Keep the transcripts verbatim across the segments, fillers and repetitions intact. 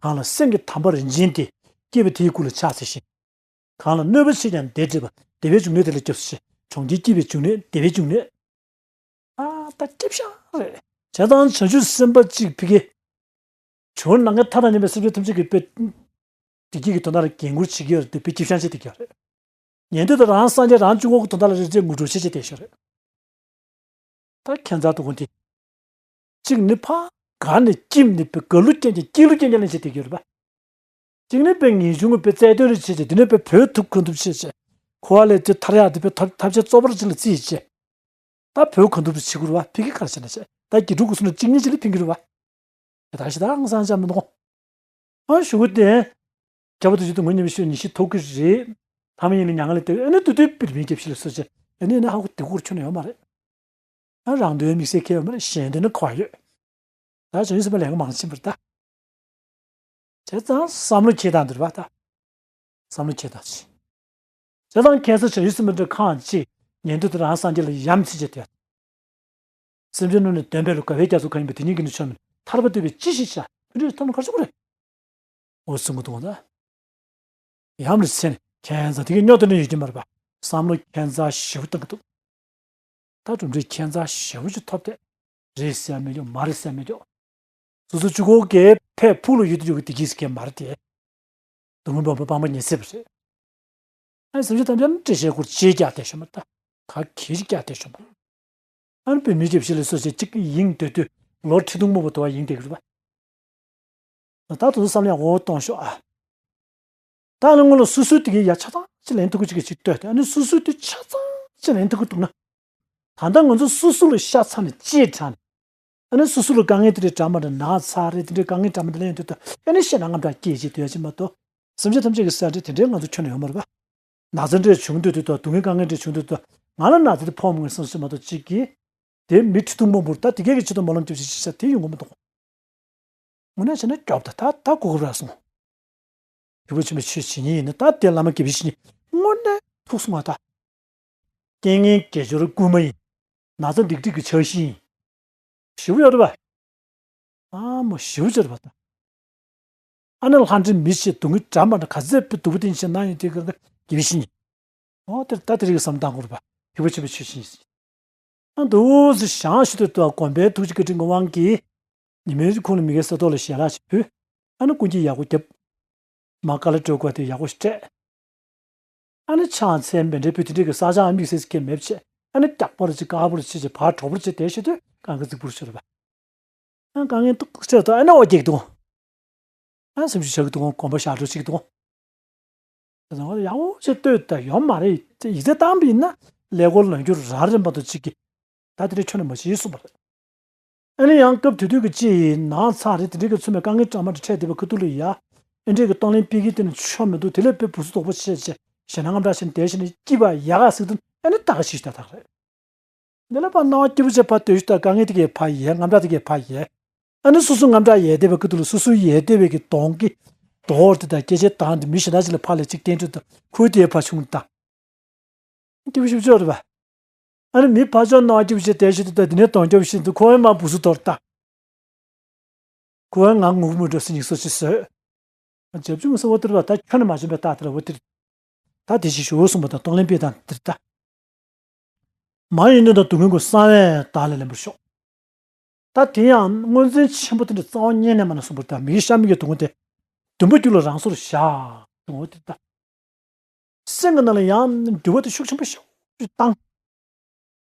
གང་ལ་སེམས་ཀྱི་དམ་པ་རིན་ཆེན་དེ། སྐྱེས་པ་དེའི་སྐུ་ལ་ཕྱག་འཚལ་ཞིང་། གང་ལ་གནོད་པ་བྱས་ཀྱང་བདེ་འབྲེལ་པ། བདེ་བའི་འབྱུང་གནས་དེ་ལ་སྐྱབས་སུ་མཆི། གྲོང་ཁྱེར་སྐྱིད་པའི་འབྱུང་གནས་བདེ་བའི་འབྱུང་གནས། ཨ་ད་སྐྱིད་ཤང་རེད། བྱས་ཙང་བྱང་ཆུབ་སེམས་དཔའ་གཅིག་ཕ་གི། བྱུང་ནང་གི་མཐའ་དང་མཉམ་པའི་སེམས་ཅན་ཐམས་ཅད་ཀྱི་དཔེ། བདེ་སྐྱིད་ཀྱི་དོན་དག་ལ་འགན་ཁུར་བྱེད་ཀྱི་ཡོད་རེད་དེ་དཔེ་སྐྱིད་ཤང་བྱེད་བསྡད་ཀྱི་ཡོད་རེད། ཉན་ཐོས་དང་རང་སངས་རྒྱས་རང་གཅིག་པོ་གི་དོན་དག་ལ་རེ་རེ་ངུ་འགྲོ་བྱེད་བྱེད་བསྡད་ཤག་རེད། ད་ཁྱད་མཚར་དུ་གོ་འདི། གཅིག་ནི་ཕ་ག་ནས་སྐྱིད་ནི་དཔེ་དགའ་ལུ་སྐྱེ་ཀྱང་སྐྱིད་ལུ་སྐྱེ་ཀྱང་ལེན་བྱེད་བསྡད་ཀྱི་ཡོད་རེད་པ། གཅིག་ནི་དཔེ་ངེས་འབྱུང་གི་དཔེ་རྩལ་འདོན་རེ་བྱེད་ཅེས་དེ་ནས་དཔེ་བོད་ཐུག་གང་ཐུབ་བྱེད་ཅེས། འཁོར་བ་ལས་དེ་ཐར་ཡག་དེ་དཔེ་ཐབས་ཐབས་ཆེ་བཙོག་པར་ཅིག་ལ་བརྩིས་བྱས། ད་བོད་གང་ཐུབ་བྱེད་དགོས་རེད་བ། ཕ་གི་ག་རེ་བྱས་ན་བྱས། ད་དགེ་ཕྲུག་གི་སུ་ན་གཅིག་གཉིས་ཅིག་ལ་ཕན་གྱི་རེད་བ། ད་ཞེ་དྲག་ཧང་སང་ཅང་མི་འདུག་ཨ་ཞུ་གི་དེ། རྒྱ་བོད་དུ་ཅི་ཐུབ་ངོ་མཉམ་ཤོད་ཉི་ཤི་ཐོག་གི་རེད། ཐ་མ་ཡིན་ན་མྱ་ངན་ལས་འདས་ཨ་ནི་དུ་དུས་པིར་མིན་རྒྱབ་ཤི་ལ་སོ་ཅེ། ཨ་ནི་ཨ་ནི་ཧ་གོ་དེ་གོར་ཁྱོན་ནས་ཡོད་མ་རེད། ཨ་རང་དོན་དམིགས་བསལ་ཁེལ་ཡོད་མ་རེད། གཞན་དོན་ནི་གོ་ཡོད། ད་བྱང་ཆུབ་སེམས་དཔའ་ལས་ཀ་མང་ཕྱིན་པར་ད། བྱས་ཙང་བསམ་བློ་ཁྱེར་སྟངས་འདིར་བ་ད། བསམ་བློ་ཁྱེར་སྟངས་ཅི། བྱས་ཙང་ཁྱེད་ཚོ་བྱང་ཆུབ་སེམས་དཔའ་འདྲ་ཁང་ཅིག་ཉན་ཐོས་དེ་རང་སངས་རྒྱས་ལ་ཡ་མཚན་ཆེ་དེ། སེམས་ཅན་རྣམས་ནི་དོན་སྤེལ་ལ་དགའ་བའི་རྒྱ་མཚོ་གང་ཡིན་པ་དེ་ཉིད་ཀྱིས་ནི་ཆོམས་ནས་ཐར་པ་ཐོབ་པའི་ཅི་ཞིག་བྱ། ཕུན་སུམ་ཚོགས་པ་ག་རེ་བྱེད་དགོས་རེད། འོ་གསུང་གི་འདུག་ད། ཡམ་རི་སེ་ནི་ཁྱད་མཚར་དེ་གའི་སྨྱོ་དོན་ནི་ཡོད་ཀྱི་མ་རེད་པ། བསམ་བློ་ཁྱད་མཚར་ཞེ་པོ་བཏང་གི་འདུག་ད་གྲུབ་འབྲས་ཁྱད་མཚར་ཞེ་པོ་ཅིག་ཐོབ་སྟེ། རེད་ཟེར་ཡ་མེད་ཀྱོག་མ་རེད་ཟེར་ཡ་མེད་ཀྱོག་སོ་སོ་གཅིག་པོ་གའི་ཕས་ཕུག་ལ་ཡོད་དུ་ཡོད་གི་བདེ་སྐྱིད་ཟེར་མཁན་མ་རེད་དེ། སྡུག་བསྔལ་སྤངས་པའི་སྤངས་པ་ཉི་ཚེ་བ་རེད། ཨ་ནི་སེམས་ཅན་ཐམས་ཅད་ནི་བཀྲ་ཤིས་སྒོར་ཅེས་ཀྱང་དེ་ཤོད་མ་ད། ག་གིར་ཀྱང་དེ་ཤོད་མ། ཨ་ནི་བོད་མི་ཅིག་ཕྱི་ལ་སོ་སོའི་གཅིག་ཡིན་སྡོད་དུས་ལོ་ཁྲི་སྟོང་མང་པོ་དུ་བ་ཡིན་བསྡད་ཀྱི་རེད་པ། ད་དུང་བསམ་ཡག་འོ་གཏོང་ཤོག་ཨ། ད་ནི་སྔོན་ལ་སོ་སོའི་དེ་གའི་ཡ་ཆ་ཚང་ཅིག་ལེན་ཐུབ་ཀྱི་ཅིག་གི་ཅིག་ལྟོས་ཏེ་ཨ་ནི་སོ་སོའི་དེ་ཆ་ཚང་ཅིག་ལེན་ཐུབ་ཀྱི་འདུག་ན། ད་ལྟ་ང་ཚོ་སོ་སོ་ལ་ཤ་ཚ་ནས་ཅེས་དྲག་ནས། ཨ་ནི་སོ་སོ་ལ་དཀའ་ངལ་དེ་འདྲའི་འདྲ་མ་འདྲ་ན་ཚ་རེད་དེ་འདྲའི་དཀའ་ངལ་འདྲ་མ་འདྲ་ལེན་ཡོང་དུས་ད་ཨ་ནི་ཞེད་སྣང་དངངས་སྐྲག་སྐྱེས་ཅིག་སྡོད་ཡ་ཅིག་མ་གཏོགས། སེམས་ཅན་ཐམས་ཅད་ཀྱི་སེམས་ཁྲལ་དེ་འདྲའི་ང་ཚོ་ཁྱོན་ནས་ཡོད་མ་རེད་པ། ན་ཚ་འདྲ་བྱུང་དུས་དུས་དང་སྡུག་བསྔལ་དཀའ་ངལ་འདྲ་བྱུང་དུས་དང་ང་ལ་ན་ཚ་དེ་ཕོག་མ་ངེས་བསམ་སོང་མ་གཏོགས་གཅིག་གིས། དེ་མི་ཁྲི་སྟོང་མང་པོར་ད་དེ་གས་ཀྱི་ཆེད་དུ་སྨོན་ལམ་རྒྱབ་ཅིག་ཅིག་བྱ་དེ་ཡོང་གི་མི་འདུག་དངོས་གནས་བྱས་ན་སྐྱོབ་ད་ད་ད་གོ་སྐབས་རག་སོང་། ཐེག་པ་ཆེན་པོའི་ཆོས་བྱེད་མཁན་ཡིན་ན་ད་དེ་བླ་མ་དགེ་བའི་བཤེས་གཉེན་དངོས་གནས་ཐུགས་སུ་མ་ད། རྐྱེན་ངན་དགེ་སྦྱོར་རྐུན་མ་ཡིན། ན་ཚ་སྡིག་སྒྲིབ་ཀྱི་ཆགས་ཤིང་ཡིན། ཞེ་པོ་ཡོད་རེད་པ། ཨ་མ་ཞེ་པོ་ཅིག་རེད་པ་ད། ཨ་ནི་ལྷ་འདྲེ་མི་ཞེས་སྡུག་བསྔལ་འདྲ་མ་འདྲ་ག་ཚད་དཔེ་སྡུག་པོ་དེ་ཡིན་ཕྱིན་ན་ཡང་དེ་ག་དགེ་བའི་བཤེས་གཉེན། ཨོ་དེར་ད་དེ་རིགས་བསམ་བཏང་དགོས་རེད་པ། ཐེག་པ་ཆེན་པོའི་ཆོས་བྱེད་མཁན་ཡིན། ཨ་འདུག་སེ་བཞེངས་ཞུ་དུས་དུ་དགོན་པའི་ཐུགས་རྗེ་བཀའ་དྲིན་གྱི་དབང་གིས། ཉི་མའི་ཁོང་ལ་མི་དགེ་ས་ཐོག་ལ་ཞལ་ལག་ཅིག་ཕུལ། ཨ་ནི་སྐུ་འགྱེད་ཡག་པོ་བརྒྱབ། མ་དཀའ་ལས་སྤྲོད་དགོས་དེ་ཡག་པོ་ཞིག་སྤྲད། ཨ་ནི་ཕྱག་འཚལ་མཎྜལ་ཕུལ་དེ་འདྲའི་གི་བསགས་སྦྱང་དམིགས་བསལ་ཟེར་མཁན་མེད་བྱས། ཨ་ནི་སྐྱག་པར་ཅིག་དཀར་པོར་ཕྱིས་བྱས་ཕར་གྲོགས་པོར་བྱས་དེ་ཞུ་དུས་གང་གི་རྫིག་པོར་ཤོར་བ། ཨ་དཀའ་ངལ་ཏོག་ཙམ་ད་ཨ་ནི་འོ་བརྒྱག་འདུག་ཨ་སེམས་ཤུགས་ཆག་གི་འདུག་དགོན་པ་ཞག་སྒྲོལ་བྱེད་ཀྱི་འདུག་ད་ཡག་པོ་ཞིག་ལྟོས་ད་ཡོད་མ་རེད། ཡིག་ཚད་བཏང་པ་ཡིན་ན་ཀླད་ཀོར་ལོན་རྒྱུ་རང་རེད་མ་གཏོགས་གཅིག་གིས་ད་དེ་འདྲའི་ཁྱོན་ནས་མ་བྱེད་གསུངས་པ་རེད། ཨ་ནི་ཡང་སྐབས་དེ་དུས་ཀྱི་ཅི་ཡིན་ན་ཚ་རེད་དེ་འདྲའི་གི་ཚུལ་མེད་དཀའ་ངལ་འདྲ་མ་འདྲ་འཕྲད་བསྡད་པའི་ཁ་ཐུག་ལ་ཡ། ཨེ་འདྲའི་གི་གཏོང་ལེན་སྤེལ་གྱི་དེ་ནི་ཆོ་མི་འདུག་དེ་ལས་དཔེ་བུ་སུ་དོག་པོ་བྱས་བྱས་ཞེད་སྣང་དངངས་སྐྲག་བྱས་ནས་བསྡད་བྱས་ནས་སྐྱིད་པ་ཡག་ག་ཟིག་དུ་ཨ་ནི་ད་ག་ཞིག་ད་ཐག་རེད། འདི་ལ་ཕར་སྣང་བ་སྐྱིད་པོ་བྱས་ཕར་སྡོད་ཤུགས་དང་དཀའ་ངལ་དེ་གས་ཕར་ཡལ་དངངས་སྐྲག་དེ་གས་ཕར་ཡལ། ཨ་ནི་སོ་སོ་དངངས་སྐྲག་ཡལ་བསྡད་པའི་སྐབས་དུ་ལ་སོ་སོའི་ཡལ་བསྡད་པའི་གི་གདོང་གི་རྡོག་དེ་དང་སྐད་ཆ་དང་དེ་མི་གཞན་དག་ཅིག་ལ་ཕར་ལ་ཅིག་བསྟན་དུས་དང་ཁོའི་དེ་ཕར་ཆུང་དང་། སྐྱིད་པོ་ཞིག་ཆོག་རེད་པ། ཨ་ནི་མི་ཕར་ཕྱོགས་སྣང་བ་སྐྱིད་པོ་བྱས་བསྡད་ཤུགས་དེ་དང་དེ་ནས་གདོང་སྐྱོ་བོ་ཞིག་འདུག་ཁོ་ཨེ་མ་བུ་སུ་དོར་དང་། ཁོ་ཨེ་ང་ངུ་གི་མི་འགྲོ་སི་ཉིག་སོ་ཅི་ཟོས། རྒྱབ་ཆུང་ཟེར་བ་དེར་བ་ད་ཁྱོན་ནས་མ་བྱུང་བའི་རྟགས་དེ་ལ་བ་དེར། ད་དེ་ཞིག་ཞུ་གསུངས་པ་དང་གཏོང་ལེན་སྤེལ་དང་དེར་ད། མ་ཡིན་ནོ་དང་སྡུག་བསྔལ་ཀུན་གསང་བས་བདག་ལས་ལེན་པར་ཤོག་ད་དེ་ཡང་སྔོན་འཛིན་ཆེན་པོ་དེ་འདྲ་རྩ་བ་ཉིད་ནས་མ་ན་གསུངས་པར་ད་མིའི་ཤ་མིག་གི་སྡུག་བསྔལ་དེ། འདུན་པ་རྒྱུད་ལ་རང་སོར་བཞག་གསུངས་པ་དེ་ད། སེམས་ཀྱི་ནང་ལ་ཡང་འདུན་པ་དེ་ཤུགས་ཆེན་པོ་ཞིག་བཏང་།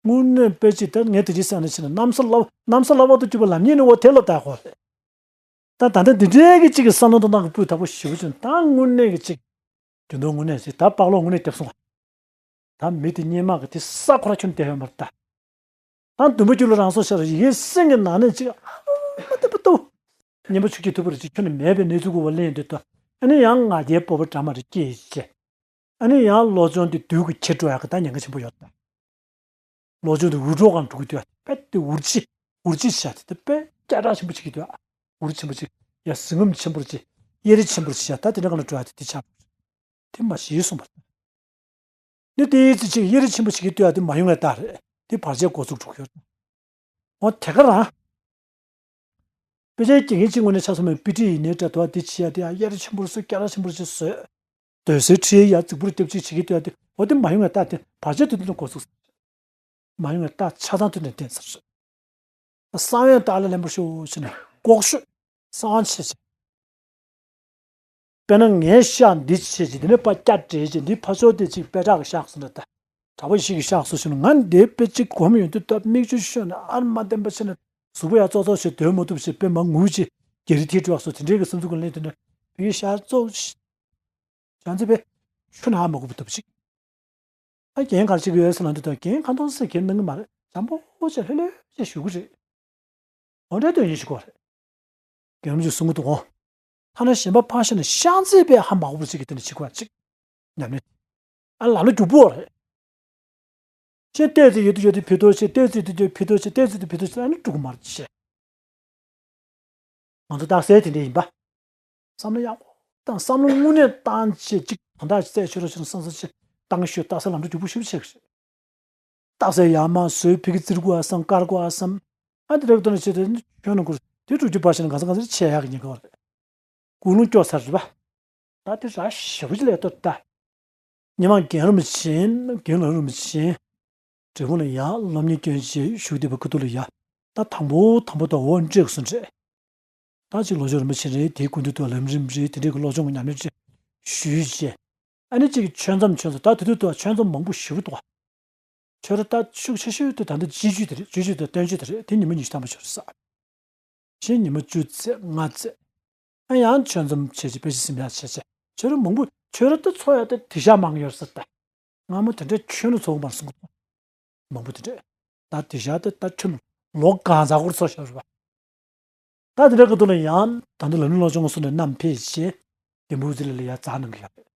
དངོས་གནས་དཔེ་ཅིག་ད་ངས་དེ་ཅིག་བསམ་ནས་ཕྱིན་ན་གནམ་ས་བླ་གནམ་ས་བླ་འོག་ཏུ་གྱུར་པ་ལམ་ཉིད་ནི་འོ་དེ་ལ་བདག་གོ་རེད། ད་ད་ལྟ་འདི་འདྲའི་གི་ཅིག་གི་བསམ་བློ་གཏོང་སྟངས་ཀྱི་སྤུས་དག་པོ་ཞེ་པོ་ཅིག་ད་དངོས་གནས་ཀྱི་ཅིག་རྒྱུ་ནོར་དངོས་གནས་ཅིག་ད་སྤག་ལོ་དངོས་གནས་བརྒྱབ་སོང་བ། ད་མི་དེ་སྙན་མ་གི་དེ་ས་ཁོ་ར་ཁྱོན་བསྡད་ཡོད་མ་རེད་ད། ད་འདུན་པ་རྒྱུད་ལ་རང་སོར་ཤར་ཡི་གེ་སེང་གི་ནང་ནས་ཅིག་ཨ་མ་དེ་པ་ཏོ། སྙན་པ་ཆུ་སྐྱེས་ཐུབ་པར་ཅིག་ཁྱོན་ནས་མེད་པའི་གནས་ཚུལ་གོ་བ་ལེན་འདོད་ད། ཨ་ནི་ཡང་ང་རྒྱལ་སྤོབས་པ་འདྲ་མ་རེ་སྐྱེས་ཡི་ཅེ། ཨ་ནི་ཡང་བློ་སྦྱོང་དེ་དུས་ཀྱི་ཁྱེར་འགྲོ་ཡག་གི་ད་ཉེན་ཁ་ཆེན་པོ་ཡོད་ད། བློ་སྦྱོང་དེ་འུར་སྒྲོག་གང་འགྲོ་གི་དུས་ཨ་དཔེ་དེ་འུར་ཆི་འུར་ཆི་བྱ་དེ་དཔེ་སྐད་གྲགས་ཆེན་པོ་ཅིག་གི་དུས་ཨ། འུར་ཆེན་པོ་ཅིག་ཡ་ཟིང་ངམ་ཆེན་པོ་ཅིག་གཡེར་ཆེན་པོ་ཅིག་བྱ་ད་དེ་འདྲ་གང་ལ་འགྲོ་ཡག་དེ་དེ་ཆགས་འགྲོ། དེ་མ་ཤེས་གསུངས་པ་རེད། ནི་དེའི་ཚེ་ཅིག་གཡེར་ཆེན་པོ་ཞིག་གི་ལྟོས་ཡ་དེ་མ་ཡོང་བའི་རྟགས་རེད། དེ་བར་ཆད་འགོ་ཚུགས་འགྲོ་གི་ཡོད། འོ་དེ་ག་རང་ དཔེ་ཆའི་དགེ་རྒན་གཅིག་ངོས་ནས་ཆ་མཚོན་པའི་དཔེ་ཁྲིད་ཡིན་ནའི་འདྲ། དོ་བ་འདི་བྱེད་ཡ་དེ་ཡང་གཡའ་ར་ཆེན་པོར་བཟོས། སྐྱ་ར་ཆེན་པོར་ཅིག་བཟོས། སྡོད་སའི་ཁྲིའི་ཡ་རྫིག་པོར་རྒྱབ་ཅིག་བྱེད་ཀྱི་འདུག་ཡ་དེ། འོ་དེ་མ་ཡོང་བའི་རྟགས་དེ་བར་ཆད་དེ་དུས་ན་འགོ་ཚུགས། མ་ཡོང་བའི་རྟགས་ཆ་ཚང་དུས་ནས་བསྟན་ཚར་སོང་། གསང་བའི་རྟགས་ལ་ལན་པོ་ཤོག་ཅེས་ནས་ལྐོག་ཤོད་གསང་བ་བྱེད་ཅིག་དཔེར་ན་ངའི་ཤ་འདི་བྱེད་ཅིག་དེ་ནས་ཕར་སྐྱ་བྲེས་ཅིག་འདི་ཕར་ཕྱོགས་དེ་ཅིག་དཔེ་བྲག་གི་ཤག་སོང་ན་ད། གྲྭ་པ་ཞིག་གི་ཤག་སོང་ཞིག་ན་ང་འདི་དཔེ་ཅིག་གོམས་ཡོང་དུས་ད་མིག་ཆུ་ཤོར་ནས་ཨ་མ་བདེན་པ་བྱས་ན་གཟུགས་པོ་ཡ་ཙོག་ཙོག་བྱས་སྡོད་མ་ཐུབ་ཞེས་དཔེ་མ་ངུ་ཅིག་རྒྱ་རི་ཐིག་སྤྲོ་བ་སོགས་དེ་འདྲའི་གི་སེམས་ཚོར་གི་ལན་དུ་ནས་བི་ཤ་ཙོག་ཤ་ཚེ་པས་ཆུ་ན་མ་གོ་བ་ཐུབ་ཅིག་ཨ་རྒན་ག་རེ་བྱེད་ཀྱི་ཡོད་ཟེར་ལབ་དུས་ད་རྒན་གང་ཐོག་སེ་རྒན་གནང་གི་མ་རེད། འཇམ་པོ་བྱས་ལྷོད་ལྷོད་བྱས་བཞུགས་ཀྱི་རེད། འོ་འདྲའི་དོན་སྙིང་ཞིག་གོ་རེད། རྒན་རབས་ཀྱིས་གསུང་གི་འདུག་གོ། ཐ་ན་གཞན་པ་ཕར་བཞག་ན་ཤ་ཚེ་པས་ཧ་མ་གོ་བར་བྱེད་ཀྱི་དེ་ནི་བྱེད་དགོས་ཅིག་ཉམས་ལེན། ཨ་ལ་ལོ་རྒྱུག་པོ་རེད། ཁྱེད་ལྟས་ཚེ་ཡོད་དུ་ཡོད་དུ་ཕི་ཏོ་ཆེ། ལྟས་ཚེ་དུ་ཡོད་ཕི་ཏོ་ཆེ། ལྟས་ཚེ་དུ་ཕི་ཏོ་ཆེ། ཨ་ནི་འགྲུག་མར་ཆེ། ང་ཚོ་རྟགས་གསལ་དེ་འདྲ་ཡིན་པ། བསམ་བློ་ཡག་པོ་བཏང་། བསམ་བློ་དངོས་གནས་བཏང་བྱས་ཅིག་དོན་དག་ཅིག་བཙལ་ཆོག་ར་ཆོག་བསམ་བསམ་ཅིག་བཏང་ཤོད། རྟགས་གསལ་ལམ་འགྲོ་རྒྱུག་པོ་ཞིབ་ཆེ་གི་རེད། རྟགས་གསལ་ཡར་མར་བཟོས། ཕི་གི་རྩིར་དགོས་ཨ་བསམ། དཀར་དགོས་ཨ་བསམ། ཨ་དེ་རེག་དོན་ཆེ་དེ་ཁྱོད་ནང་ཁུར་དེ་དྲུག་ཅུ་པར་ཤིང་གང་ས་གང་སར་ཆེ་ཡག་གི་ཉེན་ཁ་བ་རེད། ཀུན་སློང་སྐྱོ་ཚར་རེད་པ། ད་དེ་ར་ཞེ་པོ་ཅིག་ལས་ཏོ་ད། ཉི་མ་རྒན་རབས་ཆེན་རྒན་ལ་རབས་ཆེན། འབྲས་སྤུངས་ལ་ཡ་སློབ་གཉེར་སྐྱོན་བྱས་བཞུགས་བསྡད་པའི་ཁ་ཐུག་ལ་ཡ། ད་དང་པོ་དང་པོ་ད་འོ་འདྲེས་སོང་རེད། ད་ཅིག་ལོ་ཆུང་རིན་པོ་ཆེ་རེད། དེའི་སྐུ་མདུན་དུ་ལམ་རིམ་རེད། དེ་འདྲའི་གི་སློབ་སྦྱོང་གི་ཉམས་ལེན་རེད་ཞུས་བྱས། ཨ་ནི་ཅིག་ཆོས་མཚམས་ཆོས་མཚམས་ད་དེ་དུས་དུ་ཆོས་མཚམས་མང་པོ་ཞེ་པོ་འདུག་ཆོས་ར་ད་ཤུགས་ཆེ་ཤོས་དེ་ད་ལྟ་སྤྱི་ཆོས་དེ་རེད། སྤྱི་ཆོས་དང་བསྟན་བཅོས་དེ་རེད། དེ་ཉི་མ་ཉི་ཤུ་ཐམ་པ་ཆོས་ར་ས། ཕྱིན་ཉི་མ་བཅུ་ཚེས་ལྔ་ཚེས། ཨ་ཡང་ཆོས་མཚམས་བྱས་བྱས་དཔེ་ཆ་ཟིན་ཡག་བྱས་བྱས་ཆོས་ར་མང་པོ་ཆོས་ར་ད་ཚོགས་ཡག་ད་དེ་ཤ་མང་ཡོད་ས་ད། སྔ་མོ་དེ་འདྲའི་ཆོས་ནི་ཚོགས་མར་སོང་གི་མང་པོ་དེ་འདྲ། ད་དེ་ཤ་ད་ད་ཆོས་ནི་ལོ་གང་ཚ་སྐོར་ཚོགས་ཤག་རེད་པ། ད་དེ་འདྲ་གི་དུ་ལ་ཡང་ད་འདི་ལ་ནི་ལོ་ཆུང་སོང་ནས་རྣམ་ཕེབས་བྱས། རྒན་པོ་ཚེ་ལ་ལ་ཡ་རྩ་གནང་གི་ཡོད་རེད།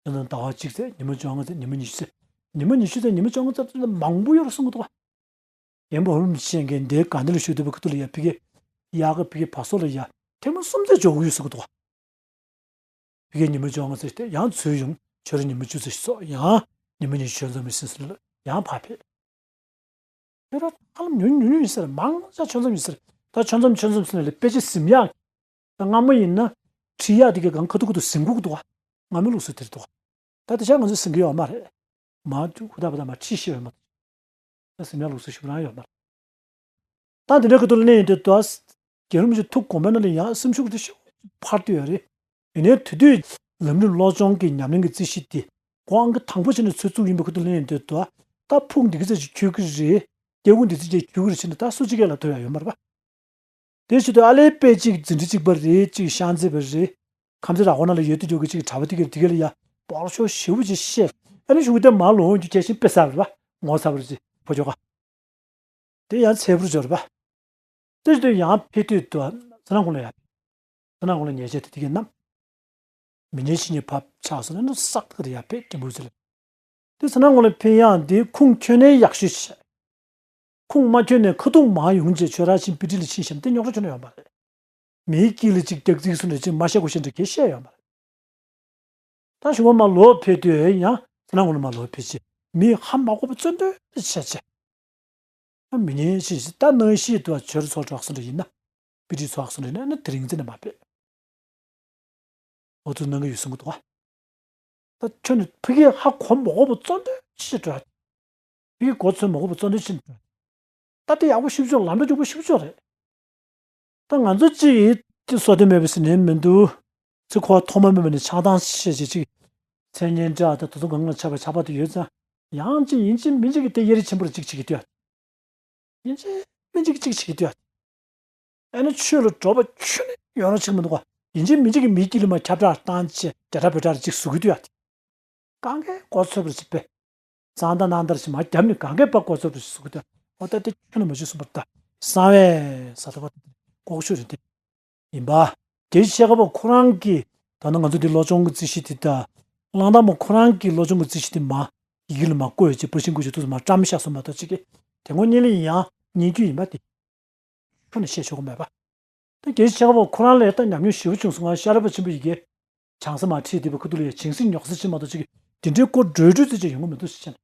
ཡང་ན་ཟླ་བ་གཅིག་ཚེ་ཉི་མ་བཅོ་ལྔ་ཚེ་ཉི་མ་ཉི་ཤུ་ཚེ། ཉི་མ་ཉི་ཤུ་ཚེ་ཉི་མ་བཅོ་ལྔ་ཚེ་ད་མང་པོ་ཡོད་རེད་གསུང་གི་འདུག་བ། རྒན་པོ་ཧུར་མི་ཤེས་མཁན་འདིའི་ག་འདི་ལ་ཞུགས་བསྡད་པའི་ཁ་ཐུག་ལ་ཡ་ཕི་གེ་ཡག་གི་ཕི་གེ་བ་སོ་ལ་ཡ་ཐེངས་མ་གསུམ་ཚེ་འཇོག་གི་ཡོད་གསུང་གི་འདུག་བ། ཕི་གེ་ཉི་མ་བཅོ་ལྔ་ཚེ་དེ་ཡང་ཚུར་ཡོང་། ཆོས་ར་ཉི་མ་བཅུ་ཚེ་སོགས་ཡང་ཉི་མ་ཉི་ཤུ་ཆོས་མཚམས་མི་ཟིན་ཟིན་ལ་ཡང་ཕར་ཕེབས། དེ་ར་ཧ་ལམ་ཉུང་ཉུང་ཉུང་ཡིན་ཟེར། མང་ཆ་ཆོས་མཚམས་ཡིན་ཟེར། ད་ཆོས་མཚམས་ཆོས་མཚམས་ཟེར་ནས་ལས་དཔེ་ཆ་ཟིན་ཡག་ད་སྔ་མོ་ཡིན་ན་ཁྲིད་ཡག་དེ་གའི་གང་ཁ་ཐུག་ཁ་ཐུག་ཟིན་དགོས་ཀྱི་འདུག་བ། སྔ་མོའི་ལུགས་སྲོལ་དེ་རེད་འདུག་བ། ད་དེ་ཆ་ང་ཚོས་ཟིན་གྱི་ཡོད་མ་རེད། མ་ཐུག་ཧུ་ད་བ་ད་མ་ཁྲིད་ཤེས་ཡོད་མ་རེད། ད་ཟིན་ཡག་ལུགས་སྲོལ་ཞུ་རང་ཡོད་མ་རེད། ད་དེ་འདྲ་ཁ་ཐུག་ལ་གནས་ཡིན་དུས་ད། རྒན་རབས་ཀྱི་ཐུགས་དགོངས་པའི་ནང་ལ་ཡང་སེམས་ཤུགས་དེ་ཤུགས་འཕར་དུ་ཡོད་རེད། ཡིན་ནའི་དེ་དུས་ལམ་རིམ་སློབ་སྦྱོང་གི་ཉམས་ལེན་གྱི་རྩིས་གཞི་དེ་ཁོ་ཨང་ཀི་དང་པོ་བྱས་ནས་ཚོད་བཙུགས་ཡིན་པའི་ཁ་ཐུག་ལ་གནས་ཡིན་དུས་ད། ད་ཕུགས་འདི་གི་ཚད་ཅིག་འཁྱོལ་གི་རེད། སྐྱེ་བོ་འདི་ཚད་ཅིག་འཁྱོལ་གི་རེད་བྱས་ནས་ད་སུ་གཅིག་གིས་ལབ་ཐུབ་ཡག་ཡོད་མ་རེད་པ། དེ་བྱེད་དུས་ཨ་ལེ་དཔེ་གཅིག་འཛིན་གྲྭ་གཅིག་པ་རེད། གཅིག་ཤང་རྩེ་བ་རེད། ཁམས་ཚན་ར་ཧོ་ན་ལ་ཡོད་དུས་ཡོད་གི་གཅིག་གྲྭ་པ་དེ་གར་དེ་ག་ལ་ཡ་སྤོར་ཤོག་ཞེ་པོ་ཅིག་བཤད། ཨ་ནི་གཞུག་དེ་མ་ལོ་འོང་རྒྱུ་གལ་ཆེན་དཔེ་ཟབ་རེད་པ། ངོ་ཚ་བ་རེད་ཅིག་ཕོ་ཅོག་ག་དེ་ཡང་ཚལ་བུར་འབྱོར་བ། དེ་བྱེད་དུས་ཡང་ཕེབས་དུས་དུ་ཚེ་ན་ཁོང་ལ་ཡ། ཚེ་ན་ཁོང་ལ་ཉེས་ཆད་དེ་དེ་གའི་བསྣམས། མི་ཉན་ཕྱི་ཉན་ཕབ་ཆགས་སོང་ན་ནི་སག་ཐག་དེ་ཡ་ཕེབས་རྒན་པོ་ཚེ་ལ། དེ་ཚེ་ན་ཁོང་ལ་ཕེབས་ཡག་དེ་ཁུངས་འཁྱོལ་ནའི་ཡག་ཤོས་ཤིག་ཁུངས་མ་འཁྱོལ་ནས་ཁ་ཐུག་མར་ཡོང་རྗེས་ཆོས་ར་ཕྱིན་དཔེ་ཁྲིད་ལ་ཕྱིན་བཞག་དེ་རྙོག་དྲ་ཁྱོན་ནས་ཡོད་མ་རེད། མིའི་དཀྱིལ་ལ་ཅིག་རྒྱག་རྩིས་སུ་འདྲ་ཅིག་མ་བཤད་དགོས་བཤད་འདྲ་གས་བཤད་ཡོད་མ་རེད། ད་གཞུག་མ་མར་ལོག་ཕེབས་དུས་ཡང་ཚེ་ན་ཁོང་ལ་མར་ལོག་ཕེབས་རྗེས་མིས་ཧ་མ་གོ་བ་བཙོན་འདྲ་བྱས་བྱས། ཨ་མི་ཉན་ཞེས་ད་ནང་བཞིན་དུ་ཆོས་ར་ཚོགས་གྲོགས་སུ་འདྲ་ཡིན་ན། དཔེ་ཁྲིད་ཚོགས་སུ་འདྲ་ཡིན་ན་ཨ་ནི་དེ་རིང་ཚེ་ནས་མ་ཕེབས། འོ་ཚོད་གནང་གི་ཡོད་གསུང་གི་འདུག་བ། ད་ཁྱོད་ནི་ཕ་གིར་ཧ་གོ་མ་གོ་བ་བཙོན་འདྲ་ཞིག་འགྲོ། ཕ་གིར་གོ་ཚོད་མ་གོ་བ་བཙོན་འདྲ་ཞིག་འགྲོ། ད་དེ་ཡག་པོ་ཞིབ་ཆོག་ལམ་འགྲོ་རྒྱུག་པོ་ཞིབ་ཆོག་རེད། ད་ང་ཚོ་གཅིག་གིས་ཅི་བསོད་བདེ་མེད་པའི་ཟིན་ནས་མི་འདུག་ཚེ་འཁོར་བ་ཐོག་མ་མེད་པ་ནས་ཆགས་སྡང་ཤས་ཆེ་ཅིག་མཚན་སྙན་གྲགས་དང་དེ་ཚོ་གང་ལ་ཆགས་པའི་ཆགས་པ་དེ་ཡོད་ཙང་། ཡང་ཅིག་ཡིན་གཅིག་མིན་གཅིག་གིས་དེ་དབྱེ་རེ་ཆེན་པོ་རེ་གཅིག་བྱེད་ཀྱི་འདུག་ཡིན་གཅིག་མིན་གཅིག་གཅིག་བྱེད་ཀྱི་འདུག་ཨ་ནི་ཆོས་ལ་འགྲོ་བ་ཁྱོན་ནས་ཡོང་རོགས་བྱེད་ཀྱི་མི་འདུག་ག་ཡིན་གཅིག་མིན་གཅིག་གིས་མིའི་དཀྱིལ་ལ་མར་ཁྱབ་བསྒྲགས་བཏང་བྱས་འབྲེལ་སྒྲ་འབྲེལ་སྒྲ་རེ་ཅིག་བཟོ་གི་འདུག་ཡ། གང་གས་གོ་ཚོད་པ་རེ་ཅིག་དཔེ། གཙང་དང་སྣང་དར་ཞིག་མར་བརྒྱབ་ནས་གང་གས་པ་གོ་ཚོད་པ་རེ་ཅིག་བཟོ་གི་འདུག་འོ་ད་དེ་ཁྱོན་ནས་མ་བྱེད་གསུངས་པ་རེད་ད། གསང་བའི་ས་ཐོབ་པ་དེ་ལྐོག་ཤོད་རེད་དེ། ཡིན་པ། དེ་ཤེས་ཁ་པ་ཁོ་རང་གིས་ད་ནི་ང་ཚོ་འདི་སློབ་སྦྱོང་གི་རྩིས་གཞི་དེ་ད། གླང་དར་མ་ཁོ་རང་གིས་སློབ་སྦྱོང་གི་རྩིས་གཞི་དེ་མར་ཡི་གེ་ལ་མར་བཀོད་ཅིག་པར་ཤིང་བཀོད་ཅིག་ཐུགས་སུ་མར་བཀྲམ་བཞག་སོང་མ་གཏོགས་ཅིག་གིས་དེ་ངོ་གཉིས་ལ་ཡིན་ཡང་ཉན་རྒྱུ་ཡིན་པ་དེ། ཁྱོན་ནས་བཤད་ཆོག་གི་མེད་པ། ད་རྒན་ཤེས་ཁ་པ་ཁོ་རང་ལ་ད་ཉམས་མྱོང་ཞེ་པོ་བྱུང་སོང་ང་ཤ་ར་པ་ཆེན་པོ་ཡི་གེ། བྱང་ས་མར་ཁྲིད་བསྡད་པའི་ཁ་ཐུག་ལ་ཡ་བྱིངས་སྲིད་ཉོག་སྲིད་ཅིག་མ་གཏོགས་ཅིག་གིས་དེ་འདྲའི་སྐོར་འགྲོས་འགྲོས་ཙམ་ཅིག་ཡོང་གི་མི་འདུག་ཟེར་བྱས་ནས།